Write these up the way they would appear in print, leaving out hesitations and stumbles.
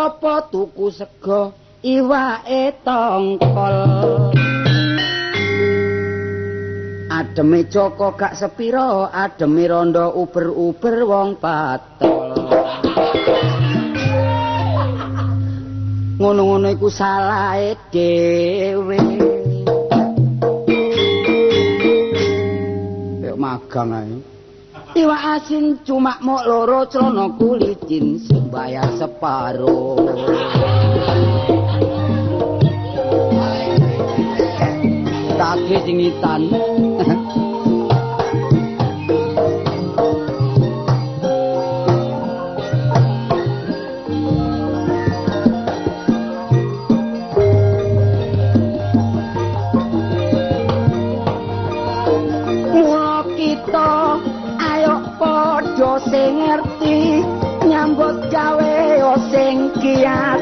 Sapa tuku sego iwake tongkol. Ademe Joko gak sepiro, ademe rondo uber-uber wong patol. Ngono-ngono iku salahe dhewe. Kayak magang ae. Iwak asin cuma mok loro, celana kulicin sing bayar separo. Kaki singitan. Mula kita ayo padha sing ngerti nyambut gawe sing kiat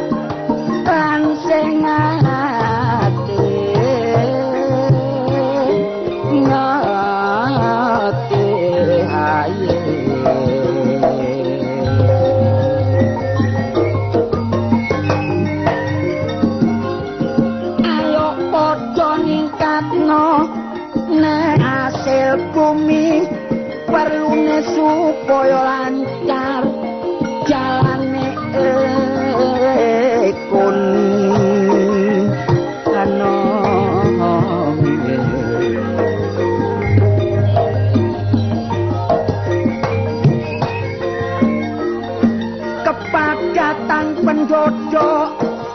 lan sing bumi perlune supaya lancar jalane ekon ano. Kepadatan penduduk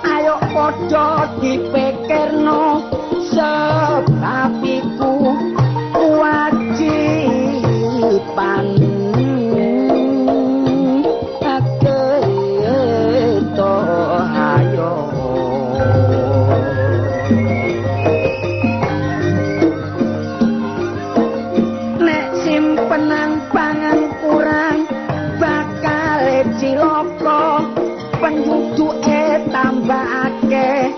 ayo padha dipikirno sebab iku kewajiban kita ayo. Nek simpenan pangan kurang bakal cilaka, penduduke tambah akeh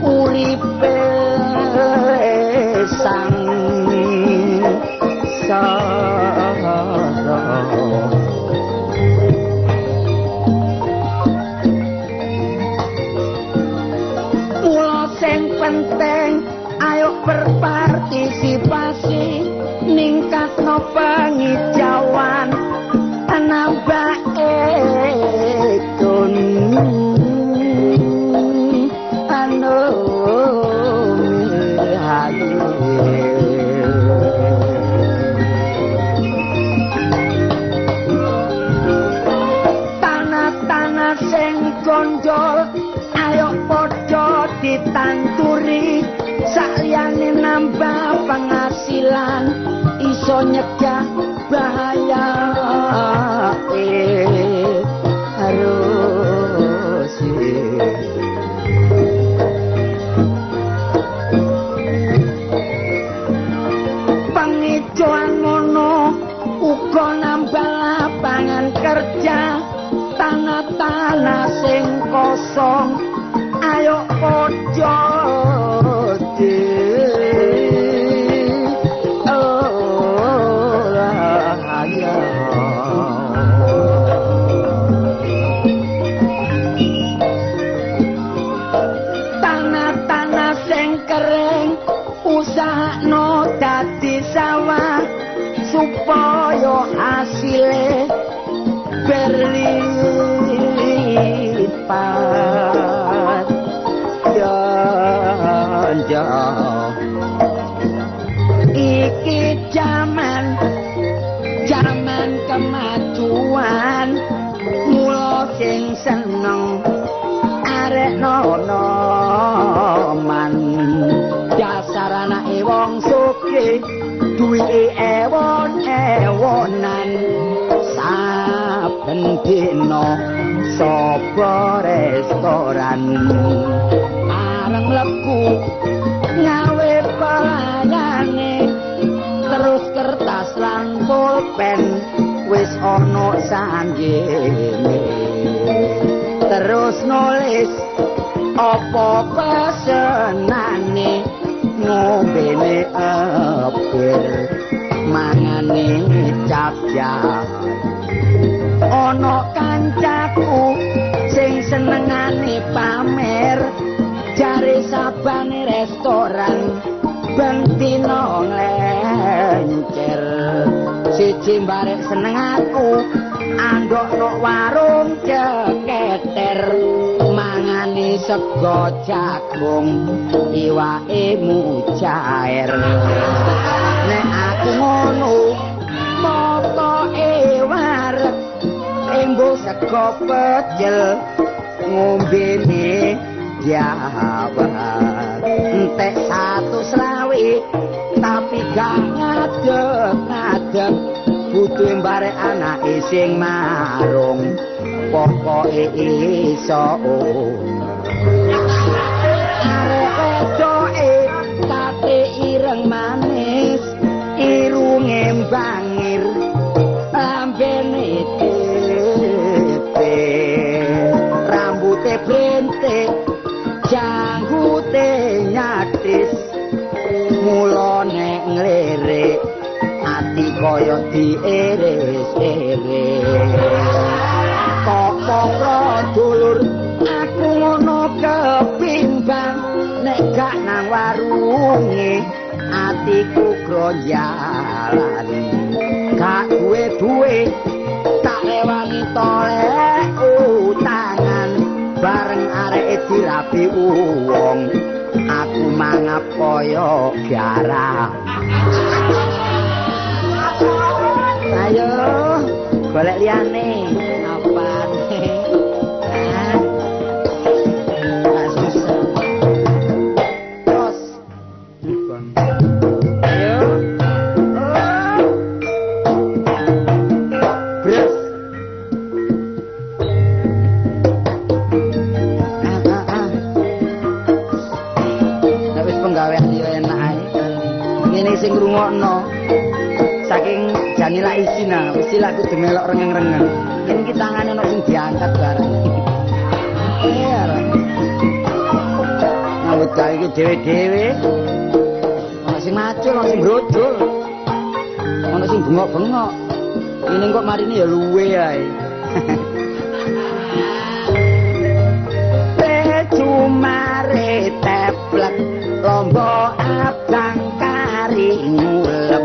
uripe sang. Mula sing penting ayo berpartisipasi ningkatno pengijauan nambah ekon anu. Gondol ayo padha ditanturi sakliyane nambah penghasilan iso nyegah bahaya harus. Pengijoan ngono uga nambah lapangan kerja, tanah-tanah sing kosong ayo padha tanah-tanah sing kering usahakno dadi sawah supaya hasile berlipat. Iki jaman jaman kemajuan, mula sing seneng arek nonoman. Dasar anake wong sugih duwike ewon-ewonan, saben dina sapa restoran areng mlebu ngawe pelayane, terus kertas lan pulpen wis ana sanggene, terus nulis apa pesenane, ngombene ebir mangane cap-cap. Ana kancaku sing Senengane pamer jare sabane restoran ben dina nglencer. Siji barek seneng aku andhok nok warung ceketer mangane sego jagung iwake mujair. Nek aku ngono motoke wareg embo sego pecel ngombene jawab entek 120 tapi gak ngadeg-ngadeg butuhe barek anake sing marung pokoke iso arek wedoke tate ireng manis irunge bangir lambene tepe rambute brentik janggute nyatis mula nek nglirik ati kaya diiris-iris. Kok para dulur aku ngono kepimbang nek gak nang warunge atiku gronjalan. Gak duwe-duwe tak rewangi tolek utangan bareng areke dirabi wong aku mangap kaya garam. Ayo golek liyane apane. Terus ayo bres. Nek wis penggawean yo enak ae. Ngene sing ngrungokno saking jane lak isin ah, mesti lak kudu melok rengeng-rengeng. Yen iki tangane ono sing diangkat bareng. Iya. Nyambut gawe iki dhewe-dhewe. Ono sing macul, ono sing brojol. Ono sing bengok-bengok. Ini kok marine ya luwe ae. Cumare teplek lombok abang kari ngulep.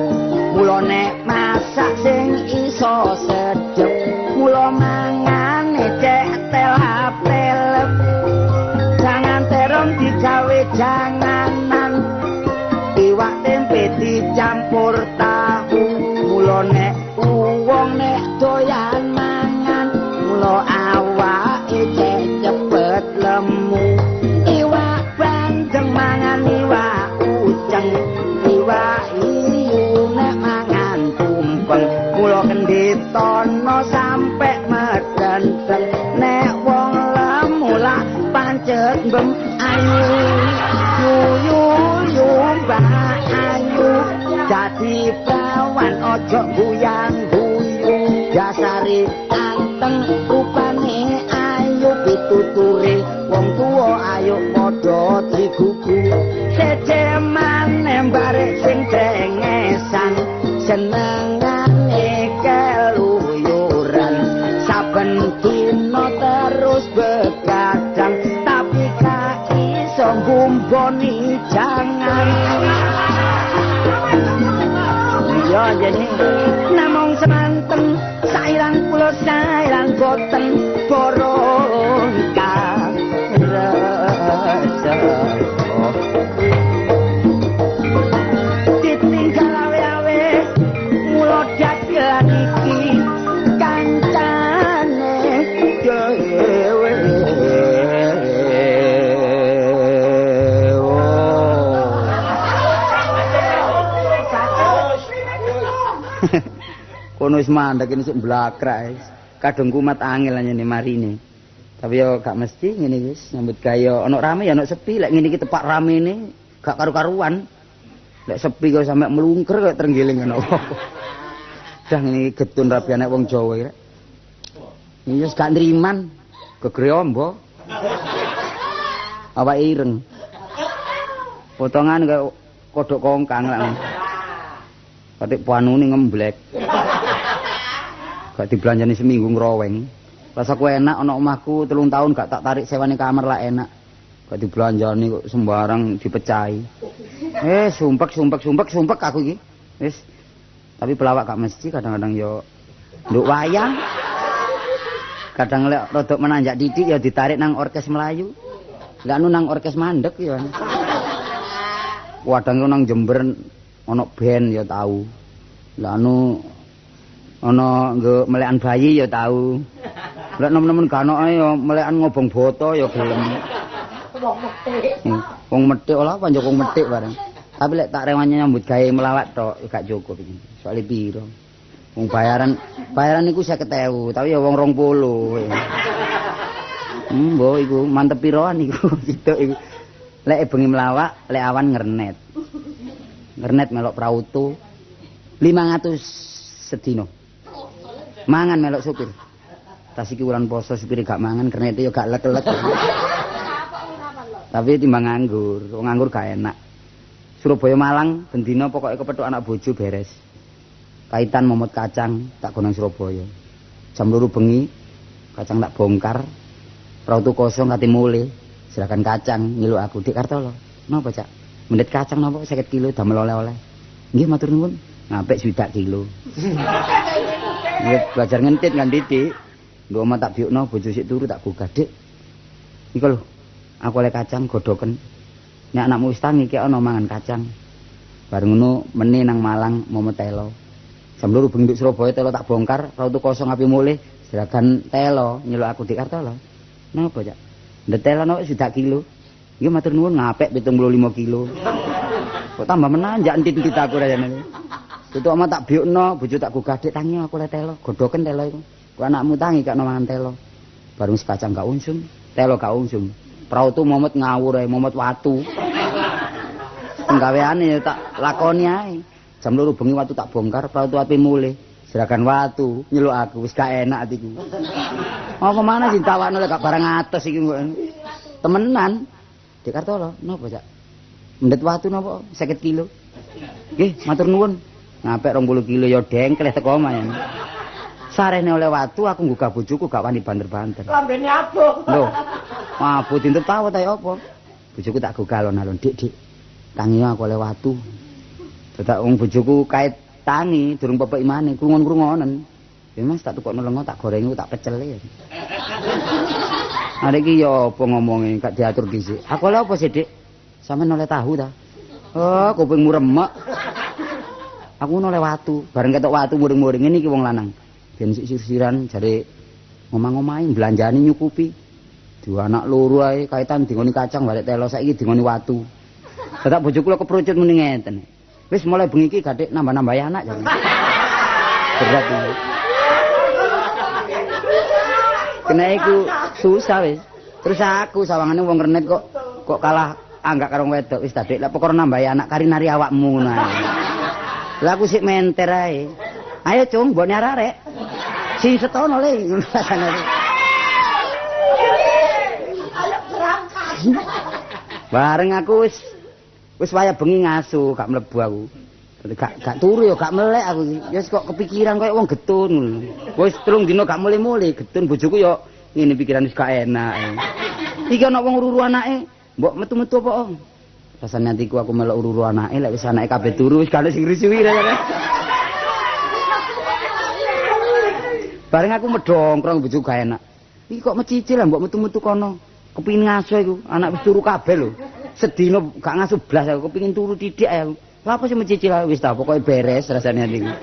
Mula nek masak sing iso sedep, mula mangane cek telap-telep. Jangan terong digawe janganan, iwak tempe dicampur tahu. Mula nek wong nek doyan mangan, mula awake cek cepet lemu. Iwak bandeng mangan iwak uceng, iwak hiu nek mangan tumpeng. Mula kenditono sampe medenteng, nek wong lemu lak pancet mbem. Ayu yu yu mbak ayu, dadi prawan aja guyang guyu. Dasare anteng rupane ayu, pituture wong tuwa ayo padha digugu. Sece maneh barek sing trengesan, senengane keluyuran. Saben dina terus begadang, tapi gak iso ngumboni jangan. Iya jene namung semanten sairan kula sairan boten boron karesep. Ditinggal awe-awe mula dagelan iki kancane dhewe. Kono wis mandek ini sik mblakrak wis. Kadung kumat angel anyene marine. Tapi yo gak mesti ngene wis nyambut gawe ana rame ya ana sepi. Lek ngene iki tepak ramene gak karu-karuan. Lek sepi kok sampe mlungker kaya trenggiling ngono. Dah ngene iki getun rabi anak wong Jawa iki rek. Iki wis gak nriman, gegere ombo. Awake ireng. Potongan kaya kodhok kongkang lak. Katik panune ngemblek. Gak dibelanjani seminggu ngroweng. Rasaku enak ana omahku 3 tahun gak tak tarik sewane kamar lah enak. Gak dibelanjani kok sembarang dipecahi. Sumpek aku iki. Wis. Tapi pelawak gak mesti kadang-kadang yo nduk wayang. Kadang lek rodok menanjak didik ya ditarik nang orkes Melayu. Lah anu nang orkes mandek ya. Wadang nang Jember ana band ya tau. Lah anu ana nggo melekan bayi ya tau. Lek nemen-nemen gak ono ya melekan ngobong boto ya gelem. Wong metik. Wong metik ora panjang wong metik bareng. Tapi lek tak rewanya nyambut gawe melawak tok gak cukup iki. Soale piro? Wong bayaran iku 50.000, tapi ya wong 20. Mbok iku mantep piroan iku situk iku. Lek bengi melawak, lek awan ngernet. Ngernet melok prauto 500 sedina. Mangan melok supir. Tas iki wulan poso supir gak mangan, kernete ya gak lek-lek. Tapi timbang nganggur, wong nganggur gak enak. Surabaya Malang bendina pokoke kepethuk anak bojo beres. Kaitan momot kacang tak gonang Surabaya. Jam 2 bengi kacang tak bongkar. Prautu kosong kate mule. Silakan kacang nyeluk aku, Dik Kartolo. Napa, Cak? Mendet kacang napa 50 kilo damel oleh-oleh. Nggih matur nuwun. Ngapik 60 kilo. Nggih belajar ngentit kan titik. Nduk omah tak biukno bojo sik turu tak gugah, Dik. Iku lho, aku oleh kacang godhoken. Nek anakmu wis tangi ki ana mangan kacang. Bareng ngono mene nang Malang momot telo. Jam 2 bengi nduk Surabaya telo tak bongkar, rautu kosong api mulih, jeragan telo nyeluk aku Dik Kartolo. Napa, Cak? Ndet telo no 60 kilo. Nggih matur nuwun ngapik 75 kilo. Kok tambah menanjak entit-entit aku rasane. Tutuk omah tak biukno, bojo tak gugah, Dik tangi aku oleh telo, godhoken telo iku. Kok anakmu tangi gak mangan telo. Bareng wis kacang gak unsum, telo gak unsum. Prautu momot ngawur ae, momot watu. Penggaweane ya tak lakoni ae. Jam 2 bengi watu tak bongkar, prautu ape mulih. Jeragan watu nyeluk aku wis gak enak atiku. Apa mana sing tawakno lek gak barang atos iki kok. Temenan. Dik Kartolo, napa, Cak? Mendet watu napa 50 kilo. Nggih, matur nuwun. Ngapik 20 kilo ya dengkleh teko omah ya. Sarene oleh watu aku nggugah bojoku gak wani banter-banter. Lambene abuh. Lho. Abuh dinten tawet ae apa? Bojoku tak gugah alon-alon, Dik, Dik. Tangi aku oleh watu. Dadak wong bojoku kait tangi durung pepek imane, krungon-krungonen. Ya Mas tak tukokno lenga, tak goreng, tak pecel ya. Arek iki ya apa ngomonge gak diatur dhisik. Aku oleh apa sih, Dik? Sampeyan oleh tahu ta? Oh, kupingmu remek. Aku oleh watu, bareng ketok watu muring-muring ngene iki wong lanang. Ben sik sir-siran jare ngomah-ngomahi belanjane nyukupi. Dua anak loro ae kaitan dingoni kacang balik telo saiki dingoni watu. Dadak bojoku lho keprucut muni ngeten. Wis mulai bengi iki gathik nambah-nambahi anak jane. Berat iki. Kena iku susah wis. Terus aku sawangane wong renet kok kalah anggak karo wedok wis dadik lek perkara nambahi anak kari nari awakmu ngono ae. Lah aku sik menter ae. Ayo cung mbok arek. Sing setono le ngono rasane. Ayo berangkat. Bareng aku wis wayah bengi ngasu gak mlebu aku. Gak turu ya gak melek aku iki. Ya wis kok kepikiran koyo wong getun ngono. Wis 3 dina gak mule-mule getun bojoku ya ngene pikiran wis gak enak. Iki ana wong ururu anake, mbok metu-metu apa? Rasane atiku aku melok ururu anake lek wis anake kabeh turu wis gak ono sing ngrusuhi rasane. Bareng aku medongkrong bojoku gak enak. Iki kok mecicil lah mbok metu-metu kono. Kepingin ngaso iku, anak wis turu kabeh lho. Sedina gak ngaso blas aku kepingin turu titik ae aku. Lha apa sih mecicil wis ta pokoke beres rasane atiku.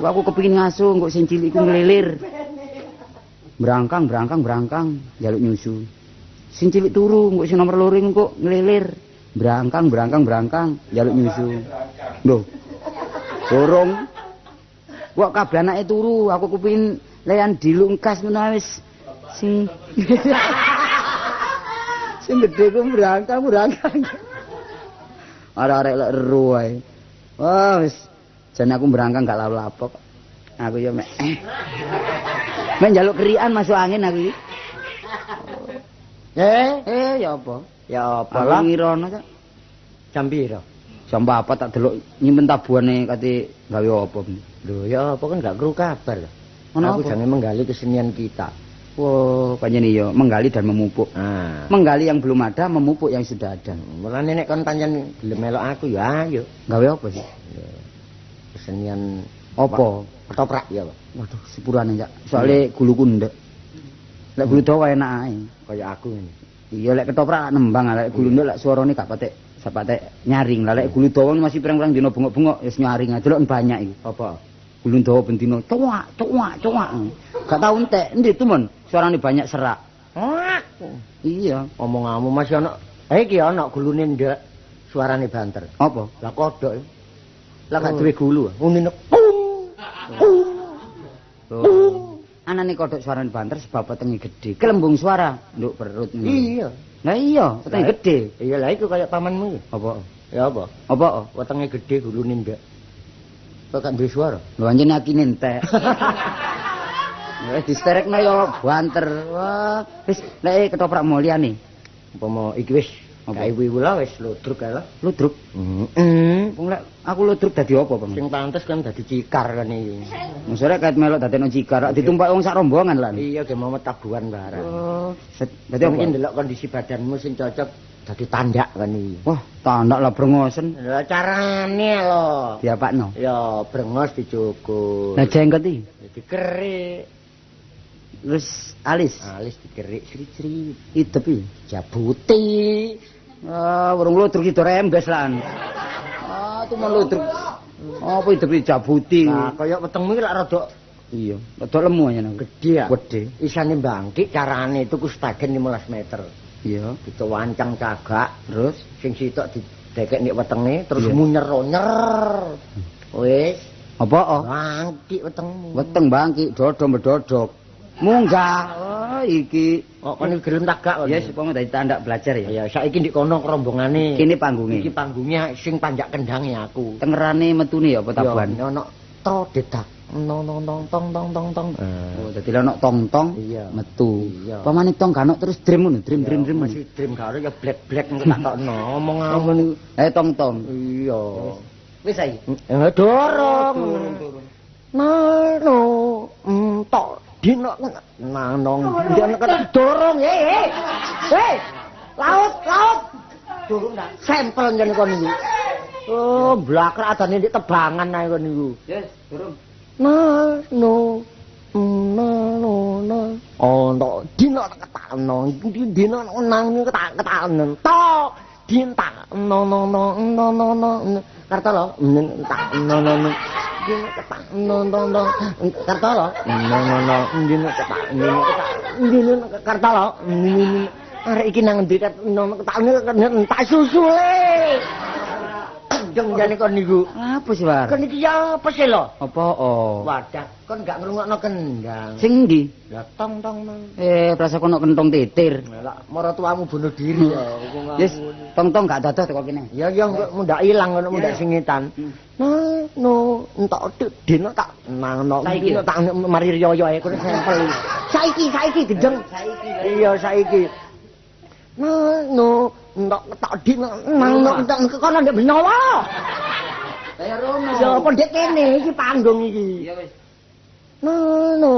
Aku kepingin ngaso engko sing cilik iku ngelilir. Brangkang brangkang brangkang njaluk nyusu. Sing cilik turu engko sing nomor loro engko ngelilir. Brangkang brangkang brangkang njaluk nyusu. Lho. Dorong. Kok kabeh anake turu, aku kepingin leyan dilungkas ngono wis sing sing gedhe ku brangkang brangkang. Arek-arek lek ero ae. Wah wis jan aku brangkang gak lapo-lapo kok. Aku ya mek mek njaluk kerian masuk angin aku iki. Ya apa? Ya apa lah? Aku ngirono, Cak. Jam piro? Jam 4 tak delok nyimpen tabuhane kate gawe apa. Lho ya apa kan gak kru kabar lho. Ono Aku apa? jange menggali kesenian kita. Wah, pancen iya, menggali dan memupuk. Ah. Menggali yang belum ada, memupuk yang sudah ada. Mulane nek kon pancen gelem melok aku ya ayo. Gawe apa sih? Kesenian apa? Ketoprak ya, Pak. Waduh, sepurane, Cak. Soale guluku ndek. Lek gulu dawa enak ae. Kaya aku ngene. Iya, lek ketoprak nembang, lek gulu ndek lek suarane gak patek sapatek nyaring. Lah lek gulu dawa masih pirang-pirang dina bengok-bengok wis nyaring ae. Delok banyak iki. Apa? Gulu dawa ben dina cuak cuak cuak. Gak tau entek. Endi tumen? Suarane banyak serak. Iya, omonganmu masih ana. Iki ana gulune ndek, suarane banter. Apa? Lah kodhok. Lah gak duwe gulu. Unine kung. Kung. Anane kodhok suarane banter sebab wetenge gedhe. Kelembung suara nduk perut. Iya. Lah iya, wetenge gedhe. Iya, lah iku kaya pamanmu iki. Apa? Ya apa? Apa? Wetenge gedhe gulune ndek. Kok gak duwe suara? Lho anjen akine entek. Wis disterekno ya banter. Wah, wis lek ketoprak mulyane. Umpama iki wis gawe ibu lah wis ludruk ae lah. Ludruk? Heeh. Wong lek aku ludruk dadi apa, Bang? Sing pantes kan dadi cikar kan iki. Mesore kait melok dadekno cikar, ditumpaki wong sak rombongan lah. Iya, ge mau tabuhan barang. Oh, dadi apa? Mungkin ndelok kondisi badanmu sing cocok dadi tandak kan iki. Wah, tandak lah brengosen. Lah carane lho. Diapakno? Ya brengos dicukur. Lah jenggot iki dikerik. Terus alis. Alis dikerik sri-sri. Idep iki jabuti. Ah, urung ludruk iki rembes lan. Ah, tumen ludruk. Apa idep iki jabuti? Lah kaya wetengmu iki lak rada iya, rada lemu aja aku. Gedhe ya. Gedhe. Isane bangkit carane tuku stagen 15 meter. Iya, ditewancang cagak, terus sing sitok didekek nek wetenge terus munyer-nyer. Wis, apa? Bangkit wetengmu. Weteng bangkit, dodok medodok. Munggah. Oh, iki. Kok kon gelem tak gak kon? Ya, supaya dadi tandak belajar ya. Ya, saiki ndek kono rombongane. Kene panggunge. Iki panggungnya sing panjak kendange aku. Tengerane metune ya apa tabuhan? Ya, ono tro dedak. Nong nong tong tong tong tong tong. Oh, dadi ono tong-tong metu. Pamane tong gak ono terus dream ngono, dream dream dream. Masih dream gak ono ya blek-blek engko tak tokno. Omong-omong niku. Tong-tong. Iya. Wis saiki. Dorong. Nano entok dino nang nong dino dorong laut laut dorong ndak sampel ngene kon niku. Oh, blakrak adane ndek tebangan ae kon niku. Yes, dorong. No no no no. Ono dino ketakno, dino nang ketak-ketakno. To dinta no no no no no no. Karto lho, tak no no no. Dino ketak no no no. Karto lho, no no no. Dino ketak no ketak. Dino karto lho. Arek iki nang endi no ketak tak susule. Jeng jane kon niku. Apa sih, War? Kon iki ya apa sih lho? Apa? Oh. Wadah, kon gak ngrungokno kendang. Sing ndi? Lah tong tong nang. Prasa kono kentong titir. Lah maratuamu bunuh diri ya. Wis, tong tong gak dadoh teko kene. Ya ya mundak ilang ngono mundak singitan. No no entok dino tak nang no dino tak mari riyo ae kono sampel. Saiki saiki gendeng. Saiki. Iya saiki. No no entok tak dino nang entok kono ndek benowo. Lah rono. Ya apa ndek kene iki panggung iki. Iya wis. No no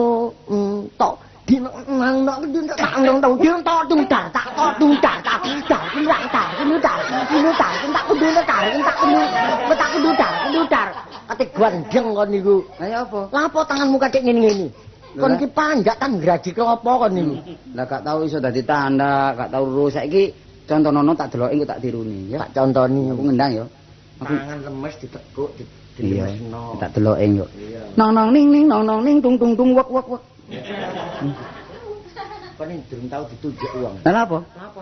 entok dino nang dino tak nang dino tok tung dar tak tok tung dar tak dar tak dar dar dar tak kudu dar tak kudu tak kudu dar kudu dar kate gandeng kon niku. Lah ya apa? Lah apa tanganmu katik ngene-ngene? Kon iki panjak tan graji klopo kon niku. Lah gak tau iso dadi tanda, gak tau ro saiki contonono tak deloki engko tak tiruni ya. Tak contoni. Aku ngendang ya. Aku tangan lemes ditekuk dilemesno. Tak deloki yo. Nong nong ning ning nong nong ning tung tung tung wek wek wek. Kon durung tau ditunjuk wong. Lah apa? Lah apa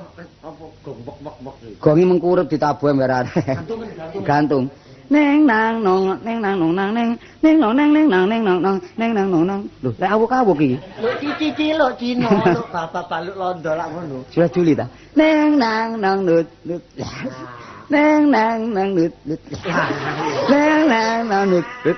apa gong wek wek wek iki. Gongi mengkurep ditabuh mbarane. Gantung gantung. Neng nang nong neng nang nong nang neng neng nong neng neng nang neng nong nong neng nang nong nang. Lho, lek awuk-awuk iki. Lho cici lho Cina, lho bapak baluk londo lak ngono. Sudah Juli ta? Neng nang nang nut nut. Neng nang nang nut nut. Neng nang nang nut nut.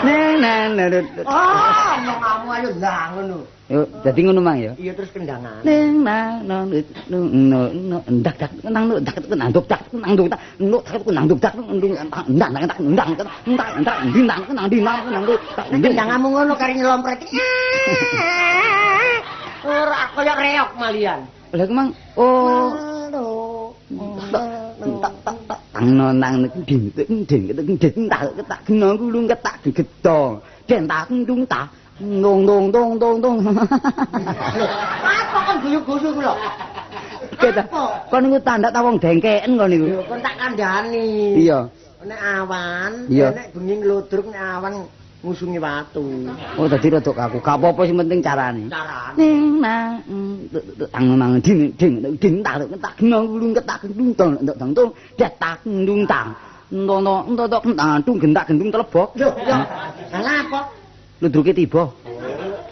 Neng nang nang nut. Ah, omonganmu ayo ndang ngono. Yo, dadi ngono mang ya. Iya terus kendangan. Neng nang nang nut nut nut ndak dak nang nut dak nang duk dak nang duk dak nut dak nang duk dak ndung ndak ndak ndak ndak ndak ndak ndang nang ndang nang duk. Kendanganmu ngono kari nyelompret. Ora kaya reok malian. Lah iku mang oh tak nang ding ding ding tak ketak geno gulung ketak gedong. Den tak ndung tak dong dong dong dong dong. Apa kon guyu-guyu ku lho? Kon niku tandak ta wong dengkeken kon niku. Lho kon tak kandhani. Iya. Nek awan, nek bengi ngludruk nek awan ngusungi watu. Oh dadi rada kaku. Gak apa-apa sing penting carane. Carane. Ning nang tang nang ding ding ding tak ketak geno gulung ketak gendung dong dong dong detak ndung tang. Ntono entok entung gentak gendung telebok. Lho, ya. Salah apa? Ludruke tiba.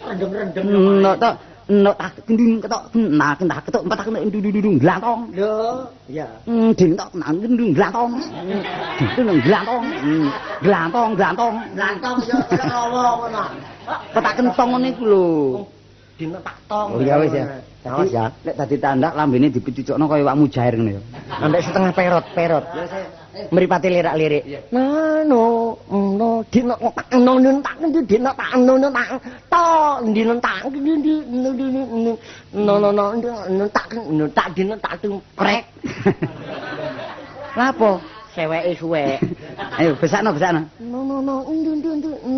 Rendem-rendem. Nok tok nok tak gendung ketok nah kentak ketok empat tak ndung glantong. Lho, iya. Ding tok nang gendung glantong. Ding glantong. Glantong glantong. Glantong yo kaya rawa ngono. Ketak kentong ngene iku lho. Dino tak tong. Oh iya wis ya. Awas ya. Lek dadi tandak lambene dipicucukno kaya wak mujair ngene ya. Ambek setengah perot-perot. Mripate lirak-lirik. Nano no dino tak no tak dino tak no tak to dino tak no no no tak no tak dino tak prek. Lapo? Seweke suwek. Ayo besakno besakno. No no no no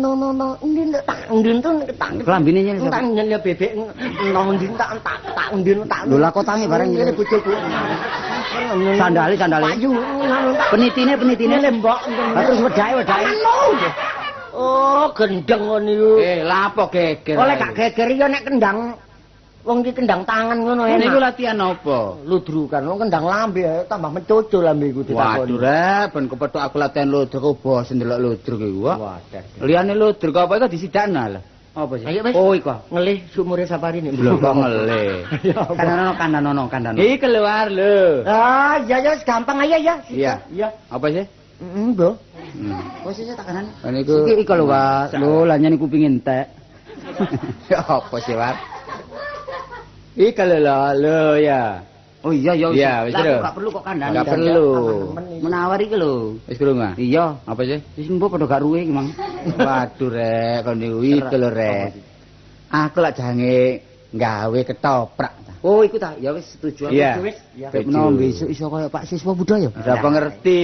no no no tak ndun tak klambine nyene sapa? Tak nyene bebek no ndun tak tak tak ndun tak. Lho lah kotange bareng ngene bojoku. Sandale sandale. Penitine penitine lembok. Terus wedake wedake. Oh gendeng ngono iku. Eh lapo geger. Oleh gak geger ya nek kendang wong iki kendang tangan ngono enak. Niku latihan apa? Ludrukan. Wong kendang lambe tambah mencucul lambe iku ditakoni. Waduh rek, ben kepethuk aku latihan ludruk bosen ndelok ludruk iku kok. Waduh. Liyane ludruk apa iku disidakno lho. Apa sih? Ayo wis. Oh iku. Ngelih sumure safari nek. Lho kok ngelih. Kandhanono kandhanono kandhanono. Iki keluar lho. Ah, iya ya gampang aja ya. Iya. Iya. Apa sih? Heeh, Mbok. Wis sik tak kanan. Niku iki iku lho, Pak. Lho lah nyene kuping entek. Ya apa sih, Pak? Iki lho lho ya. Oh iya ya wis. Lah gak perlu kok kandhane. Gak perlu. Menawar iki lho. Wis krungu ah? Iya. Apa sih? Wis mbok padha gak ruwe iki, Mang. Waduh rek, kon niku iki lho rek. Aku lak jange gawe ketoprak. Oh iku ta, ya wis setuju aku wis. Bek menawa besok iso kaya Pak Siswa Budaya. Sapa ngerti.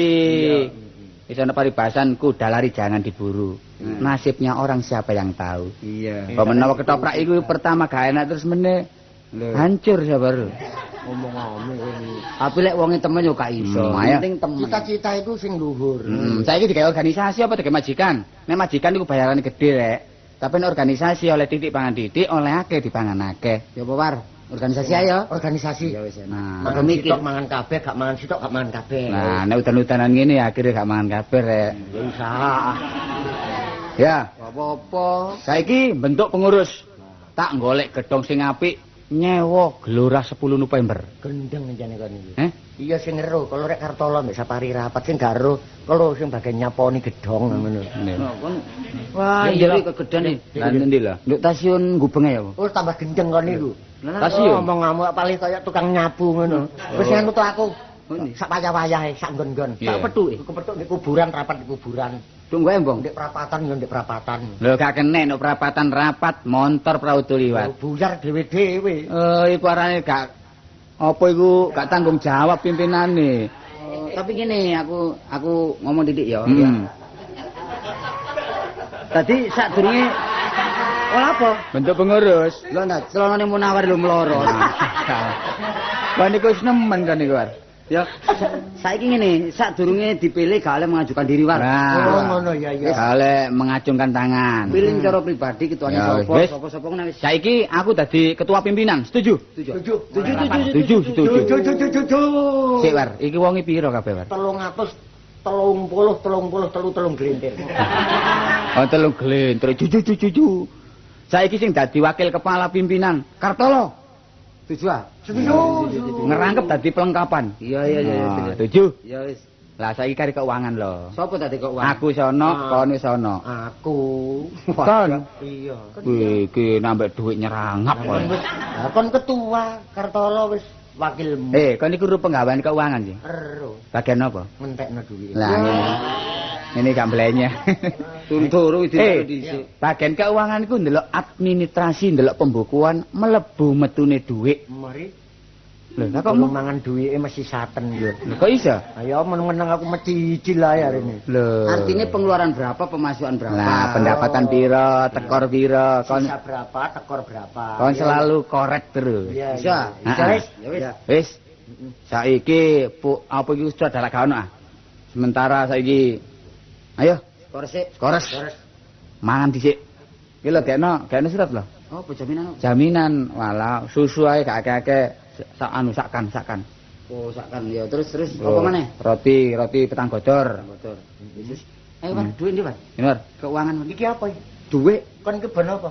Iso ana paribasan kuda lari jangan diburu. Nasibnya orang siapa yang tahu. Iya. Apa menawa ketoprak iku pertama gak enak terus meneh hancur sabar. Omong-omong ini. Tapi lek wonge temen yo gak iso. Penting temen. Cita-cita iku sing luhur. Saiki digawe organisasi apa digawe majikan? Nek majikan iku bayarane gede rek. Tapi nek organisasi oleh titik pangan titik, oleh akeh dipangan akeh. Ya apa war? Organisasi ayo. Organisasi. Ya wis. Nah, mangan sitok mangan kabeh, gak mangan sitok gak mangan kabeh. Nah, nek udan-udanan ngene akhire gak mangan kabeh rek. Ya usaha. Ya, apa-apa. Saiki bentuk pengurus. Tak golek gedhong sing apik. Nyewa Gelora 10 November. Gendeng jane kon iki. Eh? Iya sing ero, kalau rek Kartolo mbek Sapari rapat sing gak ero, kalau sing bagian nyaponi gedhong ngono. Kon wah iya iki kegedean iki. Lah endi lho? Nduk stasiun Gubenge ya. Oh tambah gendeng kon niku. Stasiun. Omong-omong paling kaya tukang nyapu ngono. Wis anut aku. Sak wayah-wayahe, sak nggon-nggon. Sak pethuke. Kepethuk di kuburan, rapat di kuburan. Tunggu embong. Ndek perapatan ya ndek perapatan. Lho gak kene nek perapatan rapat montor prau liwat. Buyar dhewe-dhewe. Eh iku arane gak apa iku gak tanggung jawab pimpinane. Oh, tapi ngene aku ngomong titik ya. Tadi sadurunge ora apa? Bentuk pengurus. Lho ndak celanane Munawar lho mlorot. Wah niku wis nemen kan niku. Ya, saiki ngene, sadurunge dipilih gak oleh mengajukan diri war. Nah, oh ngono ya ya. Gak oleh mengacungkan tangan. Pilih cara pribadi ketuane sapa, sapa-sapa ngono wis. Saiki aku dadi ketua pimpinan, setuju? Setuju. Setuju. Setuju. Sik war, iki wonge pira kabeh war? 333 33 glintir. Oh, 3 glintir. Cucu. Saiki sing dadi wakil kepala pimpinan Kartolo. Setuju ah? Setuju. Ngerangkep dadi pelengkapan. Iya. Setuju. Ya wis. Lah saiki kari keuangan lho. Sopo dadi keuangan? Aku sono, kon wis sono. Aku. Kon. Iya. Iki nambah dhuwit nyerangap kon. Lah kon ketua, Kartolo wis wakilmu. Eh, kon iku ru penggawean keuangan sih. Ero. Bagian apa? Ngentekno dhuwit. Lah ngene. Ini gak mlenya. Turu-turu dhisik. Bagian keuangan iku ndelok administrasi, ndelok pembukuan, mlebu metune dhuwit. Mari. Lho, lah kok mangan duwike mesti saten yo. Lho kok iso? Ayo meneng-meneng aku mesti cicil ae arene. Lho. Artinya pengeluaran berapa, pemasukan berapa? Lah, pendapatan piro, tekor piro, kon sisa berapa, tekor berapa. Kon selalu korek terus. Bisa. Wis. Wis. Saiki apa iki sudah dalah gak ono ah. Sementara saiki ayo skores sik. Skores. Mangan dhisik. Iki lho gekno, gekno surat lho. Oh, apa jaminan? Jaminan. Walah, susu ae gak akeh-akeh. Sak anu sakkan. Oh, sakkan ya. Terus apa maneh? Roti petang godor. Godor. Ayo, Pak, duit ndi, Pak? Ini, Keuangan iki apa iki? Duit. Kon iki ben apa?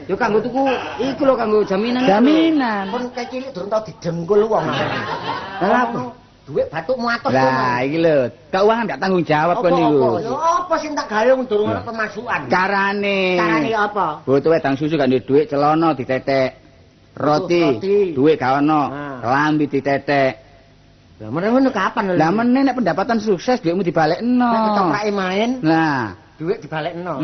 Ya kanggo tuku iku lho kanggo jaminan. Jaminan. Kon kecilik durung tau didengkul wong. Lah apa? Duit batukmu atos. Lah iki lho, keuangan gak tanggung jawab kon niku. Apa sing tak gawe wong durung ana pemasukan? Carane. Carane apa? Butuh wedang susu gak duwe duit, celana ditetek. Roti, duit gak ono, kelambi ditetek. Lah meneh ngono kapan lho? Lah meneh nek pendapatan sukses duitmu dibalekno. Nek ketoprake main, nah, duit dibalekno.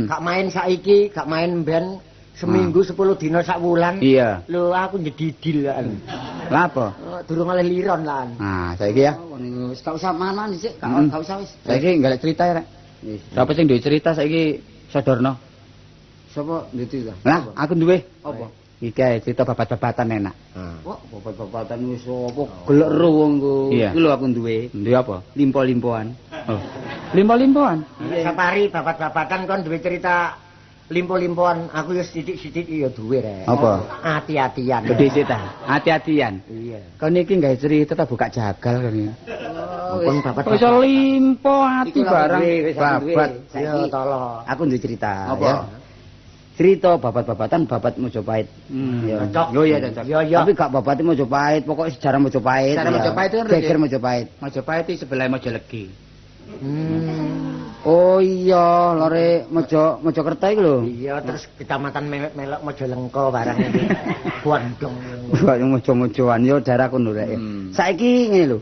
Gak main saiki, gak main ben seminggu 10 dina sak wulan. Iya. Lho aku nyedidil lan. Lah apa? Durung oleh liron lan. Nah, saiki ya. Wis gak usah mangan dhisik, gak usah wis. Saiki golek cerita ya, Rek. Sapa sing duwe cerita saiki sodorno? Sapa duwe cerita? Lah, aku duwe. Apa? Iki ae cerita babat-babatan enak. Wah, babat-babatan wis apa gelek ro wong ku. Iki lho aku duwe. Duwe apa? Limpo-limpoan. Oh. Limpo-limpoan. Sapari babat-babatan kon duwe cerita limpo-limpoan, aku ya sithik-sithik ya duwe rek. Apa? Ati-atian. Gedhe ta. Ati-atian. Iya. Kon iki gawe cerita ta buka jagal kon iki. Kon babat. Iso limpo ati barang babat. Ya tolong. Aku duwe cerita. Apa? Cerita babat-babatan babat Mojopahit. Ya. Cocok. Yo iya cocok. Tapi gak babate Mojopahit, pokoknya sejarah Mojopahit. Sejarah Mojopahit itu geger Mojopahit. Mojopahit itu sebelah Mojolegi. Oh iya, lore Mojokerto iku lho. Iya, terus kecamatan melok-melok Mojolengko barang iki. Buandong. Kaya mojo-mojoan yo daerah kono rek. Saiki ngene lho.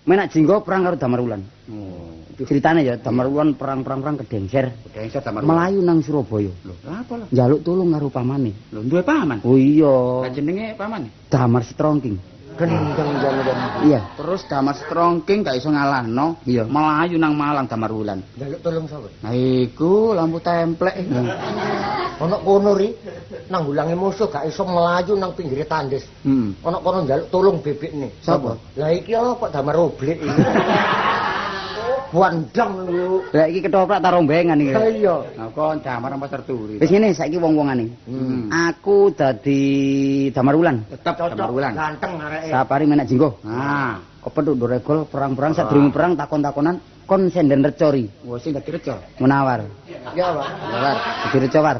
Menak Jinggo perang karo Damar Wulan. Oh. Ceritane ya Damar Wulan perang-perang kedengser. Kedengser Damar Wulan. Melayu nang Surabaya. Lho, lha apa lho? Njaluk tulung karo pamane. Lho, duwe paman? Oh iya. Lah jenenge pamane? Damar Strongking. Gendeng jan-jan. Iya. Terus Damar Strongking gak iso ngalahno, iya. Melayu nang Malang Damar Wulan. Njaluk tulung sapa? Nah iku lampu templek. Ana kono ri nang gulange musuh gak iso melayu nang pinggire tandes. Ana kono njaluk tulung bebekne. Sapa? Lah iki apa Damar Oblik iki? Wandang lho. Lah iki ketoprak ta rombengan iki. Ha iya. Lah kon Damar apa terturi. Wis ngene saiki wong-wongane. Aku dadi Damar Wulan. Tetep Damar Wulan. Ganteng areke. Sapari Menak Jinggo. Nah, kepethuk ndore gol perang-perang sadurunge perang takon-takonan kon senden reco ri. Wah sing dadi reco. Munawar. Ya, Pak. Munawar. Dadi reco war.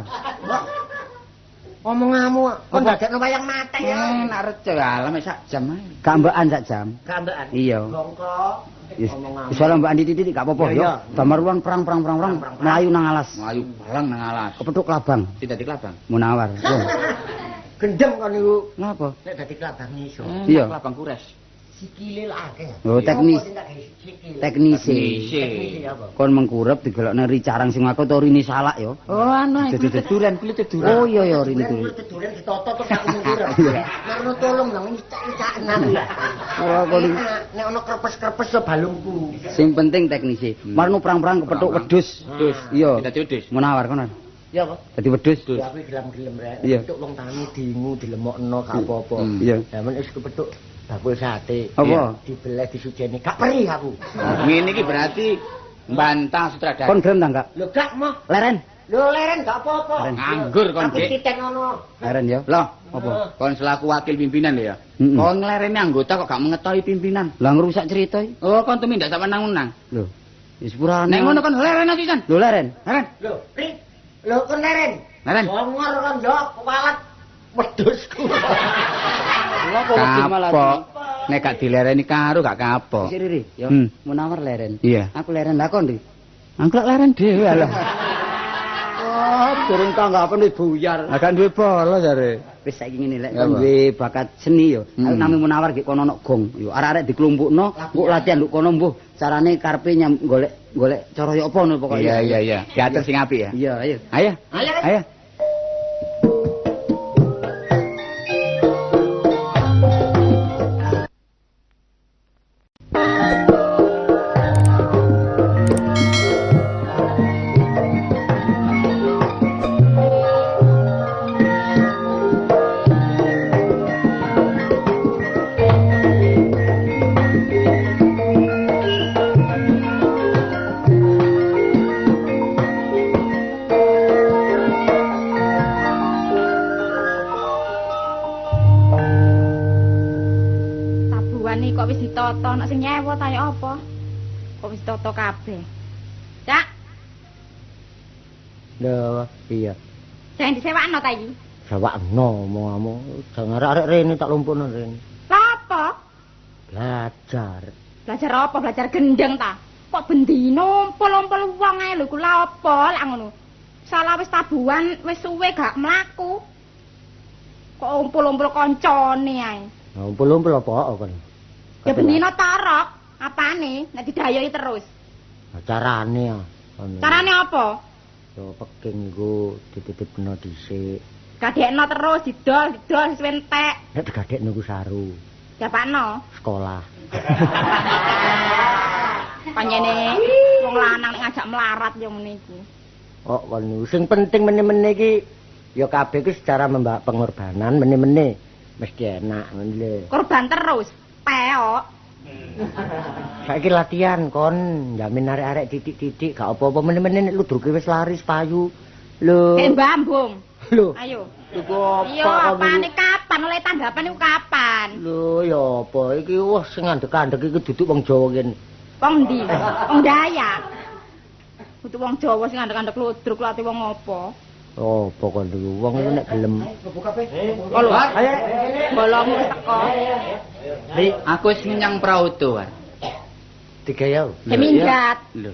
Omonganmu kon dadekno wayang mate ya. Nek reco alah mek sak jam ae. Gambekan sak jam. Gambekan. Iya. Bongko. Wis ora mbak Andi titik gak apa-apa ya. Damar Wulan perang-perang melayu nang alas. Melayu balang nang alas. Kepethuk klabang. Sing dadi klabang. Munawar. Gendeng kon niku. Napa? Nek dadi klabang iso. Iya. Klabang kures. Sikile lak akeh. Oh, teknis. Teknisi. Teknisi. Kon mengkurep digelokne ri carang sing aku to rini salak ya. Oh, anu kulit teduran, kulit teduran. Oh iya ya rini teduran. Kulit teduran ditoto terus aku mengkurep. Nek ono tolong nang icak-icakan aku. Ora kon nek ono krepes-krepes yo balungku. Sing penting teknisi. Marno perang-perang kepethuk wedhus. Wedhus. Iya. Dadi wedhus. Munawar kono. Ya apa? Dadi wedhus. Ya aku gelem-gelem rek. Kepethuk wong tani dingu dilemokno gak apa-apa. Iya. Lah men wis kepethuk bakul sate. Apa? Dibeleh disujeni. Gak perih aku. Ngene iki berarti mbantah sutradara. Kon gelem ta enggak? Lho gak moh. Leren. Lho leren gak apa-apa. Nganggur kon, Dik. Aku titen ngono. Leren ya. Loh, apa? Kon selaku wakil pimpinan lho ya. Kon nglereni anggota kok gak mengetahui pimpinan. Lah ngrusak cerita iki. Oh, kon tumindak sak menang-menang. Lho. Wis purane. Nek ngono kon leren pisan. Lho leren. Leren. Lho, Ri. Lho kon leren. Leren. Bongor kon yo kewalet wedhusku. Kapok. Nek gak dilereni karo gak kapok. Sik Riri, ya. Munawar leren. Iya. Aku leren lah kon, Ri. Aku lek leren dhewe lho. Oh, durung tanggapan wis buyar. Lah gak duwe bola jare. Wis saiki ngene lek kon duwe bakat seni ya. Aku nami Munawar gek kono ono gong. Yo arek-arek diklumpukno, engko latihan nduk kono mbuh carane karepe golek golek cara yo apa ngono pokoke. Iya. Diatur sing apik ya. Iya, ayo. Ayo. Ayo. Ana sing nyewa ta ya apa? Kok wis toto kabeh. Cak. Lho, iya. Jangan disewakno ta iki? Sewakno omong-omong. Jangan arek-arek rene tak lumpukno rene. Lha apa? Belajar. Belajar apa? Belajar gendeng ta? Kok bendino ompol-ompol wong ae lho iku lha apa lak ngono. Salah wis tabuhan wis suwe gak mlaku. Kok ompol-ompol kancane ae. Lah ompol-ompol apa kon? Ya bendino torok, apane nek didayohi terus. Lah carane ya. Carane apa? Ya peking iku dititipno dhisik. Gadekno terus didol, didol suwe entek. Nek digadekno ku saru. Diapakno? Sekolah. Panjene wong lanang nek ngajak melarat ya ngene iku. Oh, kon niku sing penting meneh-meneh iki ya kabeh iki secara membak pengorbanan meneh-meneh mesti enak ngono lho. Korban terus. Peok. Saiki latihan kon jamin arek-arek titik-titik gak apa-apa meneh-meneh nek ludruke wis laris payu. Lho. Kayak bambung. Lho. Ayo. Iku apa? Iya, apane kapan oleh tanggapan iku kapan? Lho, ya apa iki wah sing ngandhek-andhek iki duduk wong Jawa kene. Wong ndi? Wong Dayak. Kudu wong Jawa sing ngandhek-andhek ludruk lati wong apa? Oh, apa kon niku wong iku nek gelem. Oh lho. Ayo bolongmu wis teko. Ri, aku wis menyang Prauto, War. Digaya. Minggat. Lho.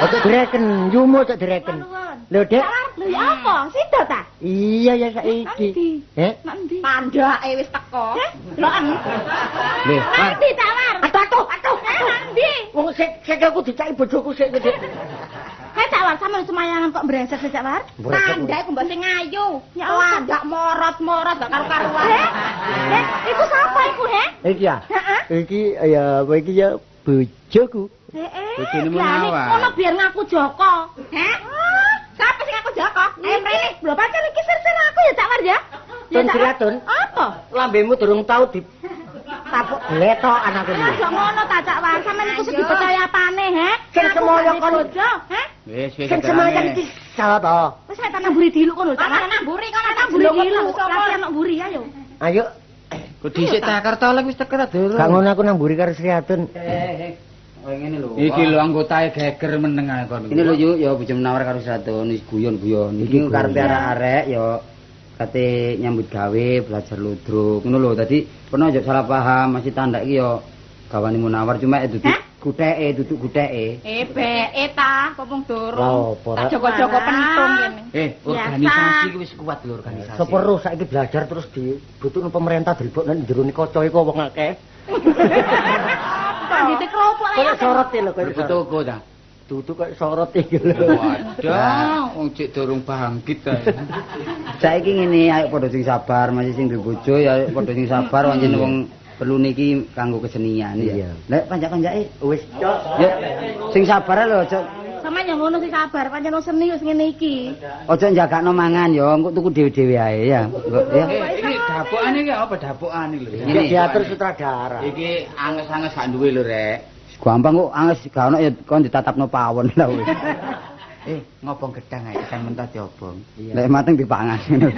Ojo direken, yumu ojo direken. Lho, Dek. Lho ya apa? Sida ta? Iya ya saiki. Heh? Tandake wis teko. Deloken. Lho, War. Endi ta, War? Aduh, aduh, aduh. Endi? Wong sik aku dicaki bojoku sik, Dek. Hei Cak War, sampe semayangan kok mbreset sih Cak War? Tandake ku mbok sing ayu. Ya landak morot-morot gak karu-karuan. Heh, iku sapa iku, he? Iki ya. Iki ya apa iki ya bojoku. Heeh. Bojone Munawar. Ngono biar ngaku Joko. Heh? Sapa sing ngaku Joko? Ayo mrene. Lho pancen iki sir-sir aku ya Cak War ya. Tun Siratun. Apa? Lambemu durung tau di tapuk gletokan aku iki. Aja ngono ta Cak War, sampeyan iku sing dipercaya apane, he? Sing semoyo kon bojo, he? Wis wis. Sing semoyo iki sapa? Wis nek tanah mburi diluk kono, Cak. Tanah mburi kono, tanah mburi diluk. Latihan nang mburi ayo. Ayo. Kok dhisik Jakarta lek wis teko ta durung. Gak ngono aku nang mburi karo Sriatun. Oh ngene lho. Iki lho anggotae geger meneng ae kon. Ini lho yuk ya bojo Munawar karo Sriatun wis guyon-guyon. Iki karepe arek-arek ya kate nyambut gawe belajar ludruk ngono lho. Dadi peno aja salah paham, masih tandak iki ya gawane Munawar cuma duduk guteke, duduk guteke. Beke ta, kok wong durung. Tak joko-joko pentung kene. Organisasi iki wis kuat lho organisasi. Seperuh saiki belajar terus dibutuhno pemerintah dilebokno nang jero kaca iku wong akeh. Pandite keropok lha. Kaya sorot lho kaya toko ta. Duduk kaya sorot iki lho. Waduh, wong cek durung bangkit ta. Saiki ngene, ayo padha sing sabar, masih sing duwe bojo ya ayo padha sing sabar pancen wong perlu niki kanggo kesenian ya. Lek panjak-panjake wis ya sing sabar lho aja. Sampeyan yo ngono sing sabar, pancen wong seni wis ngene iki. Aja njagakno mangan ya, engko tuku dhewe-dhewe ae ya. Ya. Iki dapukane iki apa dapukane lho. Iki diatur sutradara. Iki anges-anges gak duwe lho rek. Gampang kok anges gak ono ya kon ditatapno pawon lha wis. Ngobong gedang ae gedang mentah diobong. Lek mateng dipangan ngono.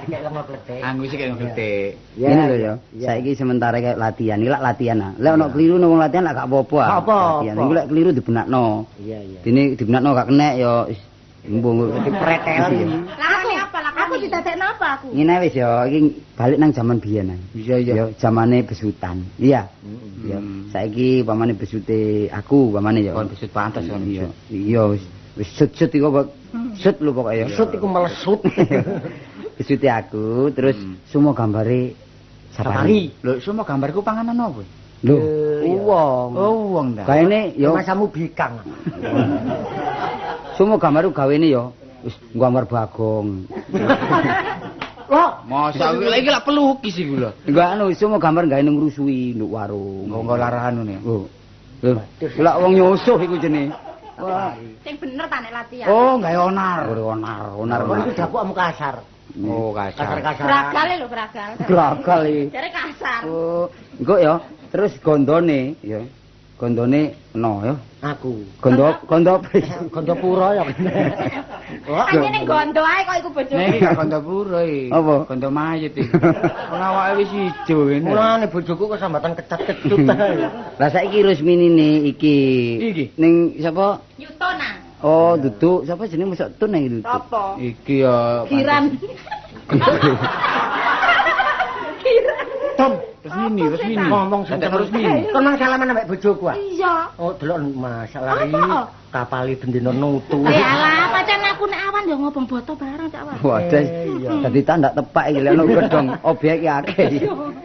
Kayak lengo kletik. Anggo sik kayak kletik. Ngene lho ya. Saiki sementara kayak latihan, iki lak latihan ah. Lek ono keliru nang wong latihan lak gak apa-apa ah. Latihan iku lek keliru dibenakno. Iya iya. Dene dibenakno gak kenek ya wis mbung dipretel. Lah apa lah aku didadekno apa aku? Ngene wis ya, iki balik nang jaman biyen ae. Iya iya. Ya jamane besutan. Iya. Ya saiki pamane besute aku pamane ya. Kon besut pantes kon. Iya. Iya wis. Wis sut-sut iku apa? Sut lho pokoke ya. Sut iku melesut. Besute aku terus semua gambare Sapari. Lho semua gambarku panganan apa? Lho, Wong. Oh, wong ta. Gaene ya masamu bikang. Sumo gambar gawene ya wis gambar Bagong. Loh, masa iki lak pelukis iku lho. Enggak anu sumo gambar gawe ngrusuhi nduk warung. Nggo larahan ngene. Oh. Lho, lak wong nyusuh iku jenenge. Wah. Sing bener ta nek latihan. Oh, gawe onar. Onar, onar. Kon iku dapukmu kasar. Oh, kasar. Kasar-kasar. Gragal lho, gragal. Gragal iki. Jare kasar. Oh, engko ya. Terus gondone ya. Gondone no ya. Aku. Gondo gondo Gondopuro ya. Ane ning gondo ae kok iku bojoku. Nek iki gak Gondopuro iki. Apa? Gondo mayit iki. Wong awake wis ijo ngene. Mulane bojoku kok sambatan kecat-kecut ae. Lah saiki Rusminine iki. Iki ning sapa? Yutona. Oh, duduk. Sapa jenenge mosok tun iki duduk. Sapa? Iki ya Kiran. Kiran. Tom, Rusmini, Rusmini. Ngomong sing Rusmini. Kon nang salaman ambek bojoku ah. Iya. Oh, delok masalah iki kapali bendina nutu. Eh alah, pancen aku nek awan ya ngobong boto bareng cak wae. Waduh. Dadi tanda tepak iki lek ono gedhong obyek iki akeh.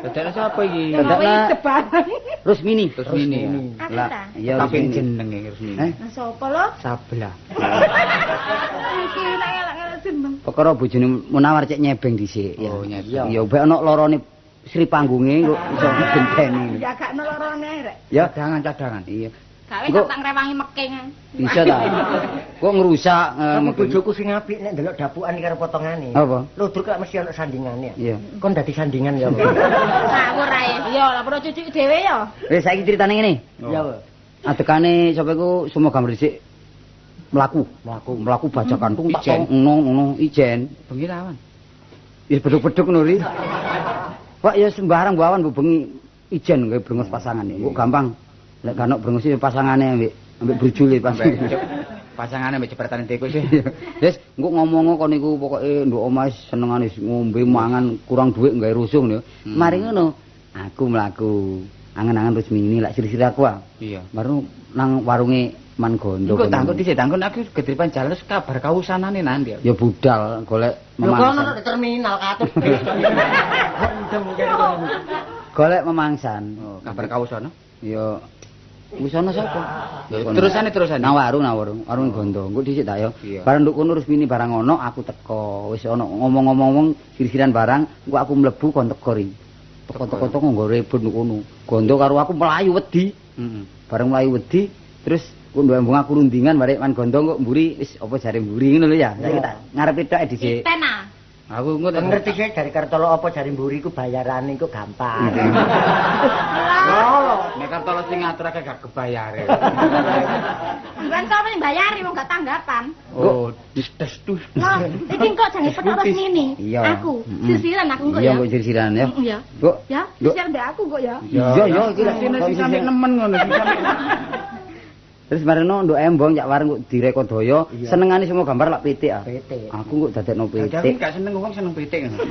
Dadekne sapa iki? Dadekne Rusmini. Rusmini. Lah, iya Rusmini jenenge Rusmini. Eh? Lah sapa lho? Sabla. Iki nek elek-elek jeneng. Perkara bojone Munawar cek nyebeng dhisik. Oh, nyebeng. Ya ben ono lorone Sri panggunge kok iso genteni. Ya gak ono lorone rek. Ya cadangan-cadangan. Iya. Gawe tak ngrewangi meking. Bisa ta? Kok ngrusak tapi bojoku sing apik nek ndelok dapukan karo potongane. Apa? Ludruk lak mesti ono sandingane. Iya. Kon dadi sandingan ya. Ngawur ae. Iya, lah perlu cucuk dhewe ya. Wis saiki critane ngene. Iya. Adekane sapa iku sumo gambar dhisik mlaku, mlaku bajakan tung tak ngono ijen. Bengi lawan. Wis beduk-beduk ngono ri. Pak ya sembarang bawan mbok bengi ijen gawe brengos pasangane. Kok gampang. Lek gak ono brengos pasangane ambek ambek brujule pas. Pasangane ambek jebretane tikus sih. Wis engko ngomong kon niku pokoke nduk omah senengane ngombe mangan kurang dhuwit gawe rusuh ngono. Mari ngono aku mlaku. Angen-angen Rusmini lak sir-sir aku ah. Iya. Baru nang warunge Man Gondo. Engko tangkut dhisik tangkut aku gedripan jalan terus kabar kausanane nanti. Ya budal golek memangsan. Lho kono nang terminal katut. Golek memangsan. Oh, kabar kausana? Ya wis ana sapa? Terusane. Nang warung, nang warung, warung Gondo. Engko dhisik tak ya. Bareng nduk kono Rusmini barang ono aku teko. Wis ono ngomong-ngomong sir-siran barang, engko aku mlebu kon teko ri. Teko-teko teko nggo ribut nduk kono. Gondo karo aku mlayu wedi. Heeh. Bareng mlayu wedi terus nduk embung aku rundingan barek Man Gondo kok mburi wis apa jare mburi ngono lho ya. Saiki tak ngarepe tok dhisik. Iten ah. Aku engko ngerti sih dari Kartolo apa jare mburi ku bayarane iku gampang. Lho, nek Kartolo sing ngaturake gak kebayare. Bukan sapa sing bayari wong gak tanggapan. Oh, des tuh. Lah, iki kok jange petok Rusmini. Aku sisiran aku kok ya. Iya, kok sisiran ya. Iya. Kok ya, sisiran mbek aku kok ya. Iya, iya iki lek sampe nemen ngono. Terus mareno nduk embong jak warung kok direkodaya, senengane semua gambar lak pitik ah. Pitik. Aku kok dadekno pitik. Aku gak seneng wong seneng pitik ngono.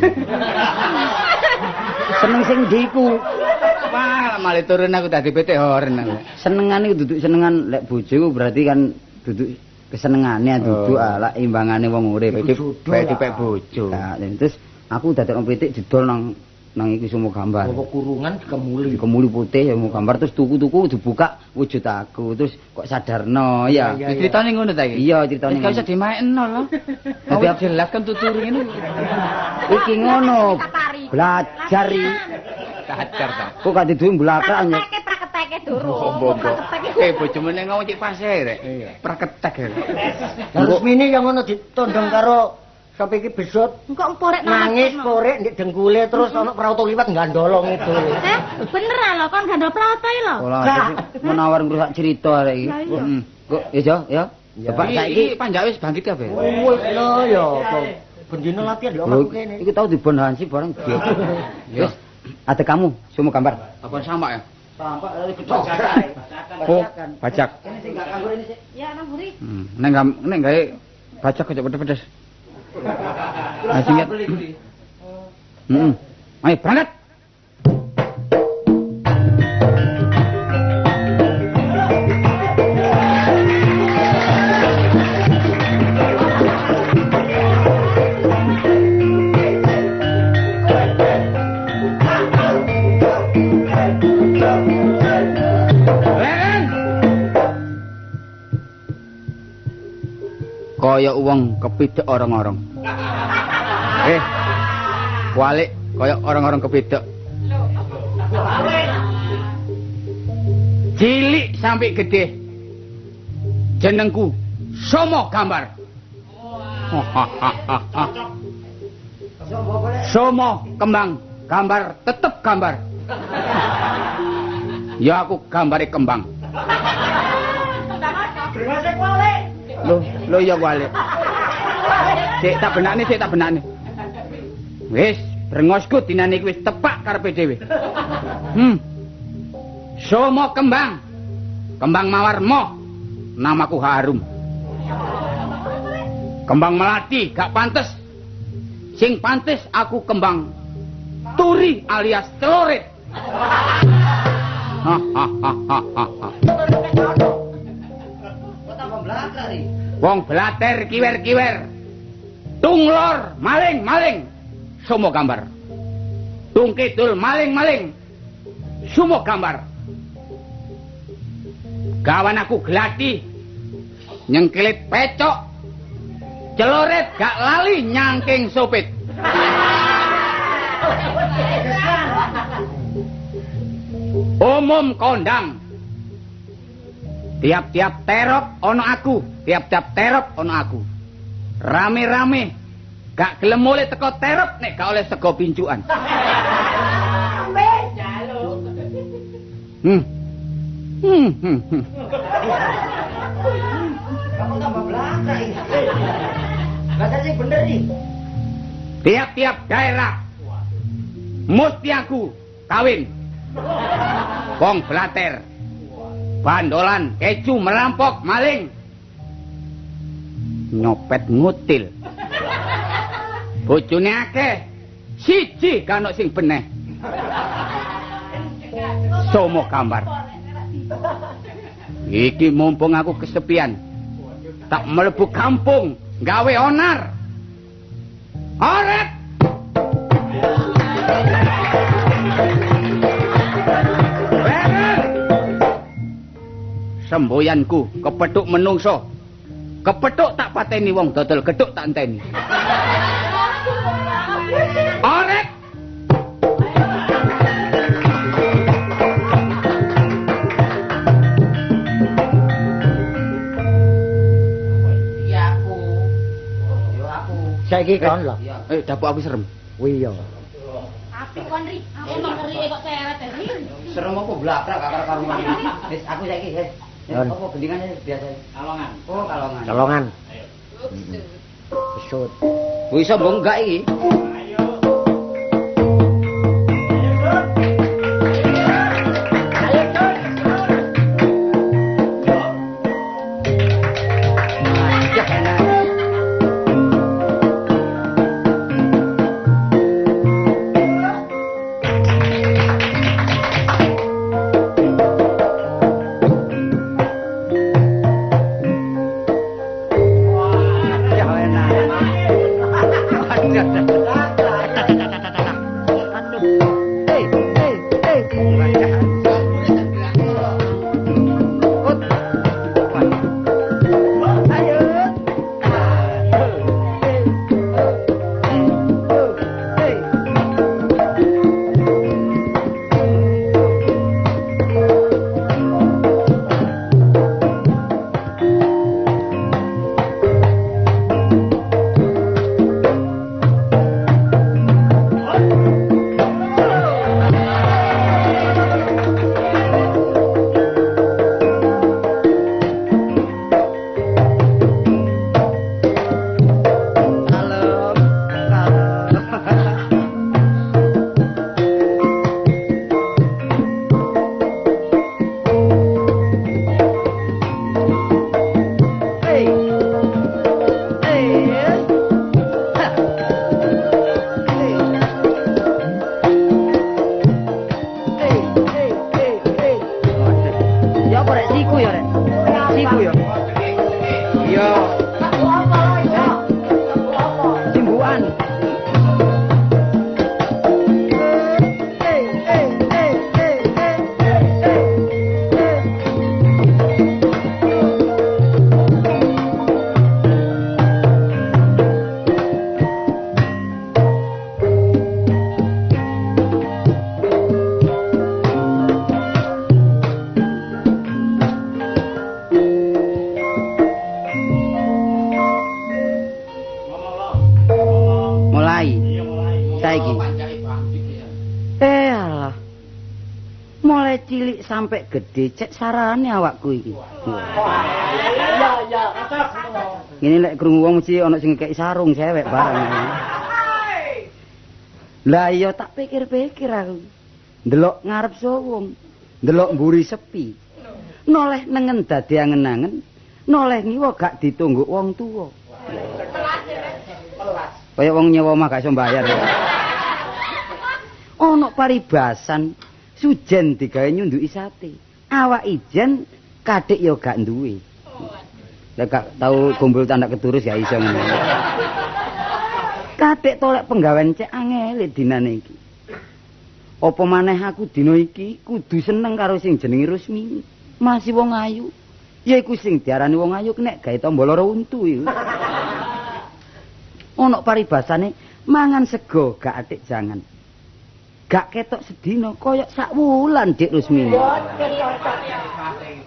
Seneng sing ndi iku? Wah, malah turun aku dadi pitik horen aku. Senengane duduk senengan lek bojo berarti kan duduk kesenengane duduk ah lak imbangane wong urip. Bae dipek bojo. Nah, terus aku dadekno pitik jedol nang nang iki semua gambar. Bawa kurungan dikemuli. Dikemuli putih ya mau gambar terus tuku-tuku dibuka wujud aku terus kok sadarno ya. Ya critane ngono ta iki? Iya critane. Gak usah dimaekno lho. Dadi jelas kan tuturi ngene. Iki ngono. Belajar iki. Belajar ta. Kok gak diduwe mblakrak nyek. Praketeke durung. Praketeke. Bojomu nek ngomong cek pase rek. Praketek. Terus mini yang ngono ditondong karo sampe iki besut engko porek nangis korek ndek dengkule terus ana prauto liwat gandolong itu. Eh, bener ah lho kon gandol prauto iki lho. Lah menawar ngrusak cerita arek iki. Heeh. Kok ya Jo ya. Bapak saiki panjak wis bangkit kabeh. Wis lho ya apa. Bendina latihan lho omahku kene. Iki tau dibon Hansi bareng. Wis ada kamu semua gambar. Apa sama ya? Tampak dari Oh, bajak. Ini sing gak kanggo ini sik. Ya nang mburi. Nek gawe bajak aja pedes-pedes. Masih ingat. Ayo berangkat. Kaya wong kepidhek orang-orang. Kualik kaya orang-orang kepidhek. Cilik sampai gede. Jenengku Somo Gambar. Somo kembang, gambar tetep gambar. Ya aku gambare kembang. Loh, lho ya kualik. Sik tak benakne, sik tak benakne. Wis, brengosku dinane iki wis tepak karepe dhewe. Somo kembang. Kembang mawar moh. Namaku harum. Kembang melati gak pantes. Sing pantes aku kembang turi alias celorit. Wong blater kiwer-kiwer. Tunglor maling-maling. Somo Gambar. Tung kidul maling-maling. Somo Gambar. Gawan aku glati. Nyengkelit pecok. Celoret gak lali nyangking sopit. Umum kondang. Tiap-tiap terop ono aku, tiap-tiap terop ono aku. Rame-rame gak gelem mulih teko terop nek gak oleh sego pincukan. Kamu tambah belakang iki. Bahasa sing bener iki. Tiap-tiap daerah mesti aku kawin. Wong blater, bandolan, keju, merampok, maling, nyopet, ngutil. Bojone akeh, siji gak ono sing beneh. Somo Gambar. Iki mumpung aku kesepian, tak mlebu kampung gawe onar. Oret. Semboyanku kepethuk menungso. Kepethuk tak pateni wong dodol gethuk tak enteni. Orek. Iya aku. Yo aku. Saiki kon lho. Dapuk aku serem. Kuwi yo. Apik kon ri, aku mengeri kok seret. Serem apa blakrak gak karo-karuan. Wis aku saiki wis. Apa gendingane biasa? Kalongan. Oh, kalongan. Kalongan. Ayo. Besut. Iso mbok enggak iki? Ayo. Ayo, Dut. Ayo, Dut. Ya enak. Ya enak. ta iki? Eh alah. Mulai cilik sampai gede cek sarane awakku iki. Iya iya. Ngene lek krungu wong mesti ana sing ngekeki sarung cewek barang. Lah iya tak pikir-pikir aku. Ndelok ngarep sowong, ndelok mburi sepi. Noleh nengen dadi angen-angen, noleh ngiwa gak ditungguk wong tuwa. Kaya wong nyewa omah gak iso mbayar. Ana paribasan sujen digawe nyunduki sate. Awak ijen kathik ya gak duwe. Lek gak tau gombol tandak keturus gak iso ngene. Kathik tolek penggawean cek angele dinane iki. Apa maneh aku dina iki kudu seneng karo sing jenenge Rusmini. Masih wong ayu. Ya iku sing diarani wong ayu nek gawe tamba lara untu iku. Ana paribasane mangan sego gak atik jangan. Gak ketok sedina koyok sak wulan Dik Rusmini.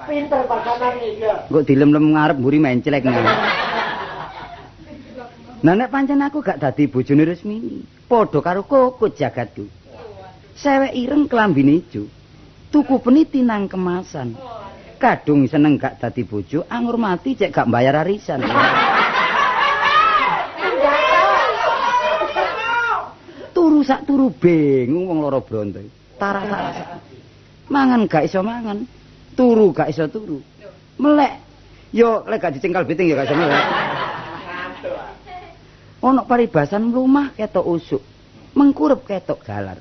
Pinter pasangan iki. Engko dilem-lem ngarep mburi menclek ngono. Nah nek pancen aku gak dadi bojone Rusmini, padha karo kokot jagatku. Sewek ireng klambine ijo. Tuku peniti nang kemasan. Kadung seneng gak dadi bojo, angur mati cek gak mbayar arisan. Turu sak turu bingung wong loro bronto. Taras-taras. Mangan gak iso mangan, turu gak iso turu. Melek yo lek gak dicengkal biting ya gak iso melek. Ono paribasan mlumah ketok usuk, mengkurep ketok galar.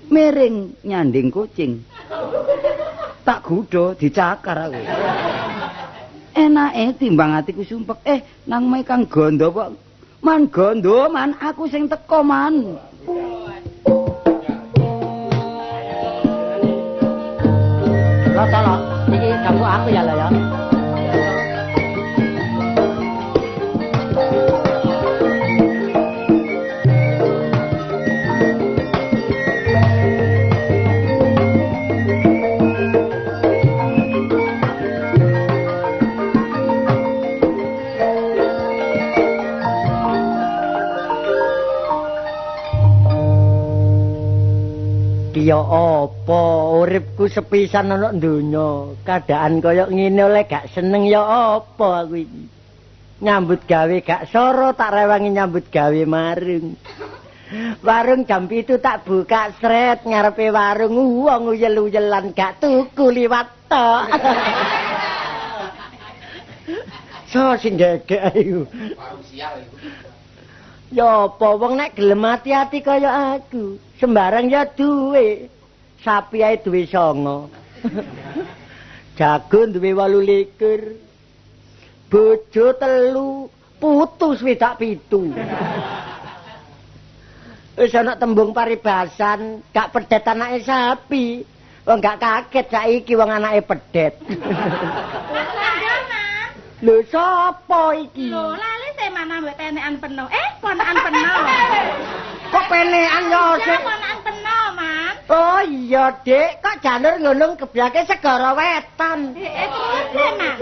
Miring nyanding kucing. Tak gudho dicakar aku. Enake timbang atiku sumpek, nang omahe Kang Gondo kok. Man Gondo, man aku sing teko man. Lho tolong, iki ganggu aku ya lho ya. Ya apa uripku sepisan ana donya, keadaan kaya ngene oleh gak seneng ya apa aku iki. Nyambut gawe gak soro tak rewangi nyambut gawe marung. Warung jam 7 tak buka sret ngarepe warung wong uyel-uyelan gak tuku liwat tok. So sing gegek ayo. Warung sial iku. Ya apa wong nek gelem ati-ati kaya aku, sembarang ya duwe. Sapi ae duwe 9. Jago duwe 28. Bojo 3, putu 67. Wis ana tembung paribasan, gak pedet anake sapi. Wong gak kaget saiki wong anake pedet. Lho sapa iki? Lho lali se mana mbek penekan peno. Ponakan peno. Kok penekan ya sik? Ponakan peno, Man. Oh iya, Dik. Kok janur ngono gebyake segara wetan. Heeh, terus Man.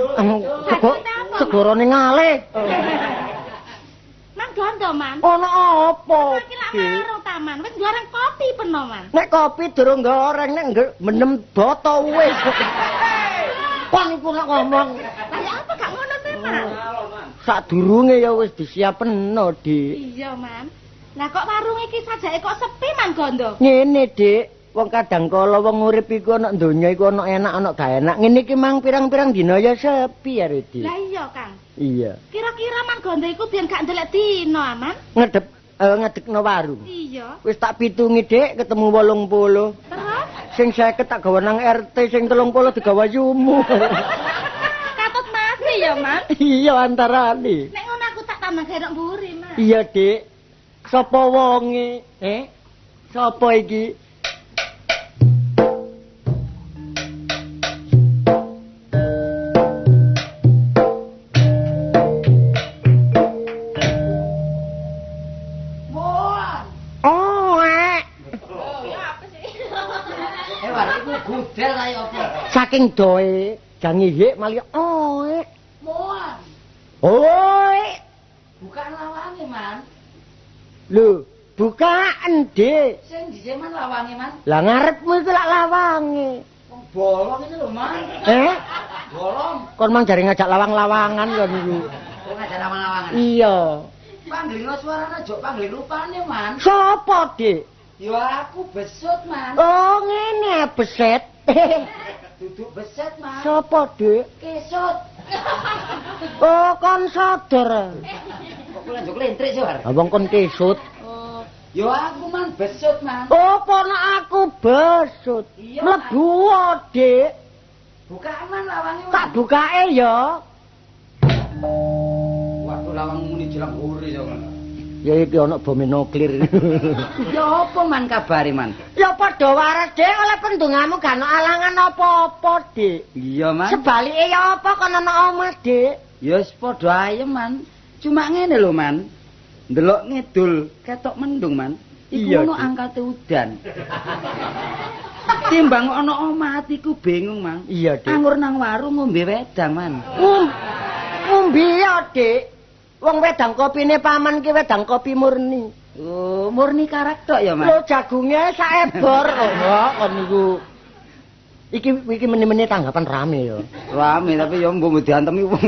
Segorone ngalih. Man gondo, Man. Ono apa? Iki lak marung ta, Man. Wis goreng kopi peno, Man. Nek kopi durung goreng, nek menem boto wis. Kon iku nek ngomong. Lah ya apa gak ngono sih, Man? Sadurunge ya wis disiapno, Dik. Iya, Man. Lah kok warung iki sajake kok sepi, Man Gondo? Ngene, Dik. Wong kadang kala wong urip iku ana donya iku ana enak ana gak enak. Ngene iki mang pirang-pirang dina ya sepi ya, Dik. Lah iya, Kang. Iya. Kira-kira Man Gondo iku biyen gak ndelek dina, Man? Ngedep ngedekno warung. Iya. Wis tak pitungi, Dik, ketemu 80. Terus? Sing 50 tak gawa nang RT, sing 30 digawa yumu. Katut masih ya, Man? Iya, antarane. Nek ngono aku tak tambah gerok mburi, Man. Iya, Dik. Sapa wonge? Sapa iki? Saking doe jangi hik mali oe. Moan. Oe. Bukan lawange, Man. Lho, Bukaan, Dik. Sing ndi Man lawange, Man? Lah ngarepmu iku lak lawange. Wong bolong iki lho, Man. Eh? Bolong. Kon mang jare ngajak lawang-lawangan kon niku. Kok ngajak lawang-lawangan? Iya. Panggilno suarane aja panggil rupane, Man. Sopo, Dik? Ya aku Besut, Man. Oh, ngene beset. Duduk beset, Man. Sopo, Dik? Kesut. Oh, kon sodor. Kok kulenjuk lentrik sih, War? Wong kon kesut. Ya aku Man Besut, Man. Oh, ponak aku Besut. Iya, mlebu, Dik. Bukaan, Man, lawange, Man. Tak bukake ya. Waduh, lawang muni jelang hore ya, Man. Ya iki ana bom nuklir. Ya apa, Man, kabare, Man? Ya padha waras, Dik, oleh pendungamu gak ono alangan apa-apa, Dik. Iya, Man. Sebalike ya apa kon ana omah, Dik? Ya wis padha ayem, Man. Cuma ngene lho, Man. Ndelok ngidul ketok mendung, Man. Iku ono angkate udan. Timbang ana omah atiku bingung, Man. Iya, Dik. Anggur nang warung ngombe wedang, Man. Ngombe ya, Dik. Wong wedang kopine paman ki wedang kopi murni. Oh, murni karak tok ya, Man. Lho jagunge sak ebor. Oh, kon niku. Iki meni-meni tanggapan rame ya. Rame tapi ya mbok diantemi wong.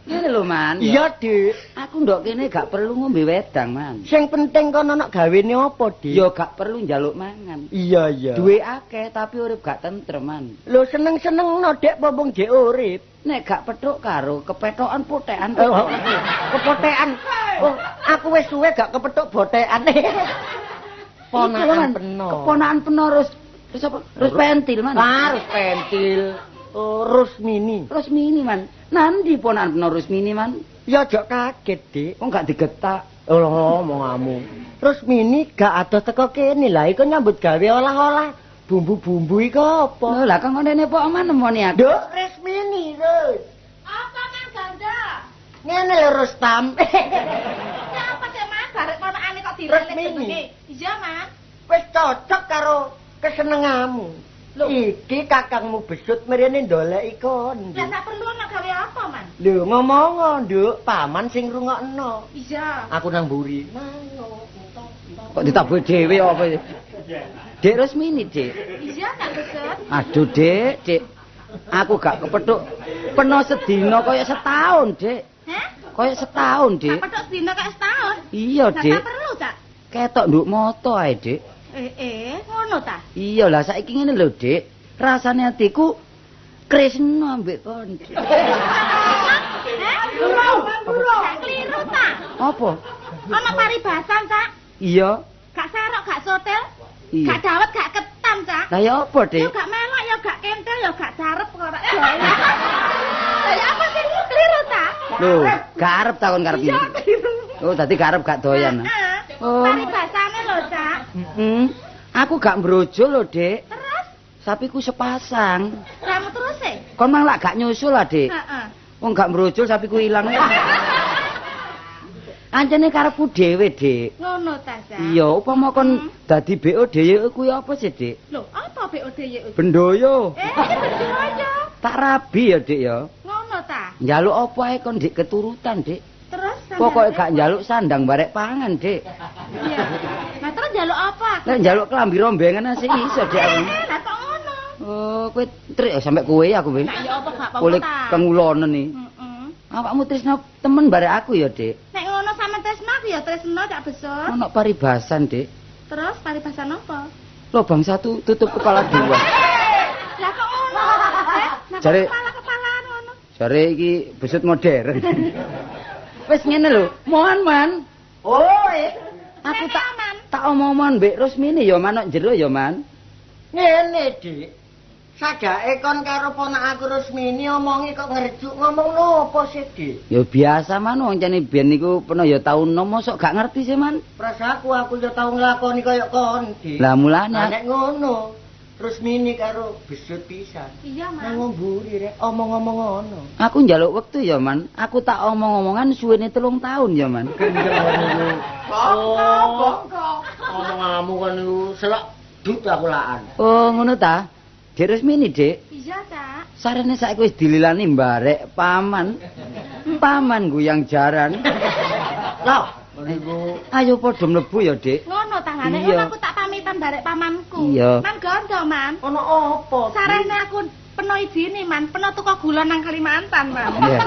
Ngene lho, Man. Iya, Dik. Aku ndok kene gak perlu ngombe wedang, Man. Sing penting kon ana gawene apa, Dik? Ya gak perlu njaluk mangan. Iya, iya. Duwe akeh tapi urip gak tentrem, Man. Lho seneng-senengno, Dik, mumpung jek urip. Nek gak petuk karo kepetokan potekan. Kepotekan. Oh, aku wis suwe gak kepethuk botekan. Ponakan peno. Keponakan peno terus apa? Rus pentil, Man. Rus pentil. Oh, Rusmini. Rusmini, Man. Nandi ponakan peno Rusmini, Man? Ya aja kaget, Dik. Wong gak digetak. Oh, omonganmu. Rusmini gak adoh teko kene. Lah iku nyambut gawe olah-olah bumbu-bumbu iku apa? Lho, lah kok ngene pok Man nemoni aku. Nduk, Rusmini, Rus. Apa, Man Ganda? Ngene lho, Rustam. Ya apa sih, Man? Barek ponakane kok direlit jenenge. Iya, Man. Wis cocok karo kesenenganmu. Iki kakangmu Besut mrene ndoleki kon. Lah sak perlu ana gawe apa, Man? Lho, ngomong, Nduk, paman sing rungokno. Iya. Aku nang mburi. Kok ditabuh dhewe apa iki? Dik Rusmini, Dik. Iya, Kak Besut. Aduh, Dik, Dik. Aku gak kepethuk peno sedina kaya setahun, Dik. Heh? Kaya setahun, Dik. Gak pethuk sedina kaya setahun? Iya, Dik. Lah perlu, Cak. Ketok nduk moto ae, Dik. Ngono ta? Iya lah saiki ngene lho, Dik. Rasane atiku kresna ambek kon. Gak kliru ta? Apa? Ana paribasan, Cak. Iya. Gak sarok, gak sotel. Iya. Gak dawet, gak ketan, Cak. Lah ya apa, Dik? Ya gak melok, ya gak kentel, ya gak carep kok. Lah ya apa sih kliru ta? Lho, gak arep takon karep. Iya, kliru. Oh, dadi gak arep gak doyan. Oh. Paribasane lho, Cak. Heeh. Aku gak mbrojo lho, Dik. Terus? Sapiku sepasang. Kamu terus e? Kon mang lak gak nyusul lah, Dik. Heeh. Wong gak mbrojol sapiku ilang. Ancene karepku dhewe, Dik. Ngono ta, Cak? Iya, upama kon dadi BODY kuwi apa sih, Dik? Lho, apa BODY? Bendoyo. Iki bendoyo. Tak rabi ya, Dik ya. Ngono ta? Njaluk apa ae kon Dik keturutan, Dik. Terus pokoke gak njaluk sandang barek pangan, Dik. Iya. Lah terus njaluk apa? Lah njaluk klambi rombengan sih iso, Dik. Lah kok ngono? Oh, kowe trik sampe kowe aku, Win. Lah ya apa gak apa-apa Kowe ta? kengulonen iki. Heeh. Awakmu tresno temen barek aku ya, Dik. Nek ngono sampe tresno aku ya tresno Cak Besut. Ono paribasan, Dik. Terus paribasan apa? Lobang satu tutup kepala dua. Lah kok ngono? Jare kepala-kepalaan ngono. Jare iki Besut modern. Wis ngene lho, mohon Man. Oh, aku tak omong-omongan mbek Rusmini ya manuk jero ya, Man. Ngene, Dik. Sajake kon karo ponak aku Rusmini omongi kok ngerjuk ngomong nopo sih, Dik? Ya biasa, Man, wong jane biyen niku peno ya tau nom mosok gak ngerti sih, Man. Prasaku aku ya tau nglakoni kaya kon, Dik. Lah mulane nek ngono, Rusmini karo Besut pisan. Iya, Man. Nang mburi rek omong-omong ngono. Aku njaluk wektu ya, Man. Aku tak omong-omongan suwene 3 tahun ya, Man. Oh, bongko. Omonganmu kan niku selak dut aku laan. Oh, ngono ta? Dik Rusmini, Dik. Iya, Cak. Sarene saiki wis dililani mbarek paman. Paman guyang jaran. Lah, Ayo padha mlebu ya, Dik. Ngono ta, nek ngono aku tak pamitan barek pamanku. Man gondo, Man. Ono apa? Sarene aku peno izine, Man. Peno tuku gula nang Kalimantan, Man. Iya.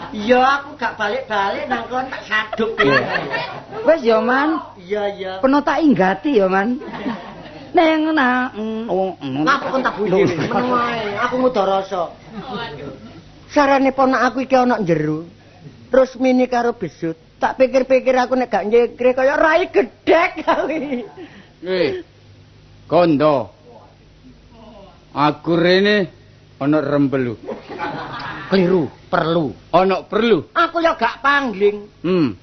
Iya, aku gak balik-balik nang kon tak saduk. Wis ya, Man. Iya, iya. Peno tak inggati ya, Man. Neng nang ngapa kon tak buji meneng wae, aku ngudo rasa. Sarane ponak aku iki ana jero. Rusmini karo Besut. Tak pikir-pikir aku nek gak nyekre kaya rai gedhek kuwi. Kondo. Aku rene ana rembelu. Keliru, perlu. Ana perlu. Aku ya gak pangling.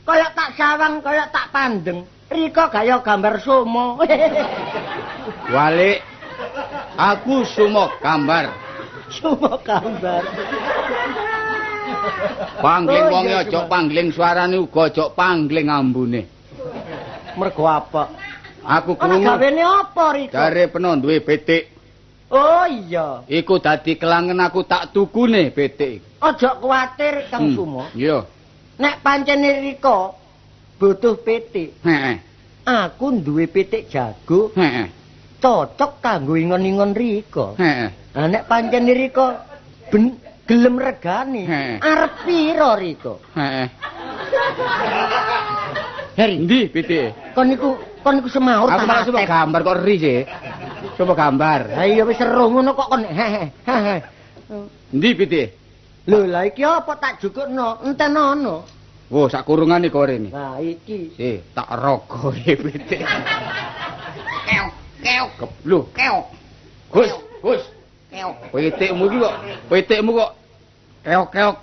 Kaya tak sawang, kaya tak pandeng. Rika gaya gambar sumo. Walik. Aku sumo gambar. Sumo gambar. Pangling wong e aja pangling suarane uga aja pangling ambune. Mergo apa? Aku krungu. Gawene apa Rika? Jare peno duwe pitik. Oh iya. Iku dadi kelangen aku tak tukune pitik. Aja kuwatir Kang Sumo. Iya. Nek pancene Rika butuh pitik. Heeh. Aku duwe pitik jago. Heeh. Cocok kanggo ingon-ingon Rika. Heeh. Lah nek pancene Rika ben gelem regane, arep pira Rika? Heeh. Heri, endi pitike? Kon niku semaur ta. Aku malah coba gambar kok ri sih. Coba gambar. Ha iya wis seru ngono kok kon. Heeh. Endi pitike? Lho lah iki apa tak jukukno? Entenono. Wo, sak kurungane kok rene. Lah iki. Si, tak rogo pitik. Keok, keok. Lho, keok. Gus, Gus. Keok. Pitikmu iki kok, pitikmu kok keok-keok.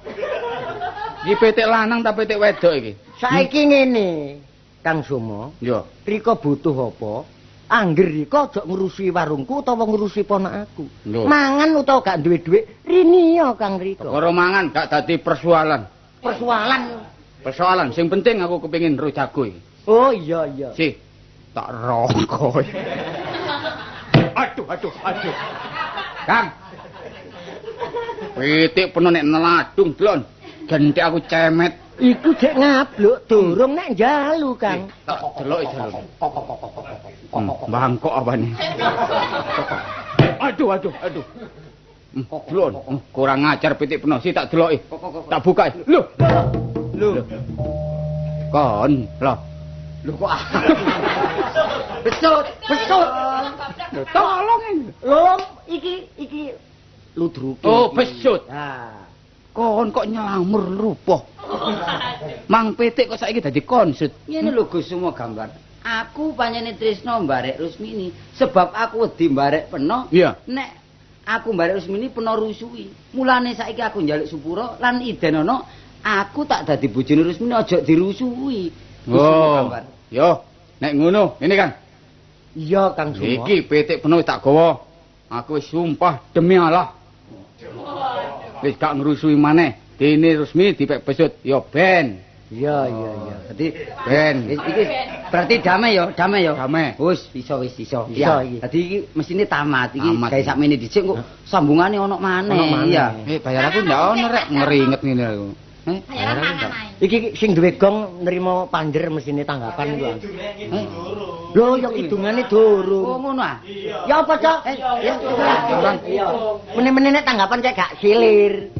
Iki pitik lanang ta pitik wedok iki? Saiki ngene, Kang Sumo. Iya. Rika butuh apa? Angger Rika aja ngurusi warungku utawa ngurusi ponakku. Mangan utawa gak duwe dhuwit, rini ya Kang Rika. Perkara mangan gak dadi persoalan. Persoalan. Persoalan sing penting aku kepengin ro jago iki. Oh iya iya. Si, tak roko. Aduh aduh aduh. Kang. Pitik peno nek neladung delon. Genthek aku cemet. Iku jek ngabluk durung nek njalu, Kang. Tak deloki delok. Bangkok apane. Aduh aduh aduh. Delon, kurang ajar pitik peno si tak deloki. Tak buka. Lho. Lho. Kon, lho. Lho kok besut, besut. Lho tolong. Lho iki ludruke. Oh, besut. Ha. Kon kok nyelamur rupoh. Mang pitik kok saiki dadi konsut. Ngene lho Gus Sumo gambar. Aku pancene tresno mbarek Rusmini sebab aku wedi mbarek peno. Iya. Nek aku mbarek Rusmini peno rusui. Mulane saiki aku njaluk sepuro lan idenono aku tak dadi bojone Rusmini aja dirusui. Gus Sumo gambar. Yo, nek ngono, ngene Kang. Iya Kang Sumo. Iki pitik peno tak gawa. Aku wis sumpah demi Allah. Wis gak ngrusui maneh. Dene Rusmi dipek besut ya ben. Iya iya iya. Dadi ben. Iki berarti damai ya, damai ya. Damai. Wis iso wis iso. Iso iki. Dadi iki mesine tamat iki gawe sakmene dhisik kok sambungane ono maneh. Iya. Bayar aku ndak ono rek ngeringet ngene aku. Bayaran mangan ae. Iki sing duwe gong nrimo panjer mesine tanggapan iku. Lho ya kidungane durung. Oh ngono ah. Ya apa, Cok? Ya. Iya. Meneh-meneh nek tanggapan cek gak silir.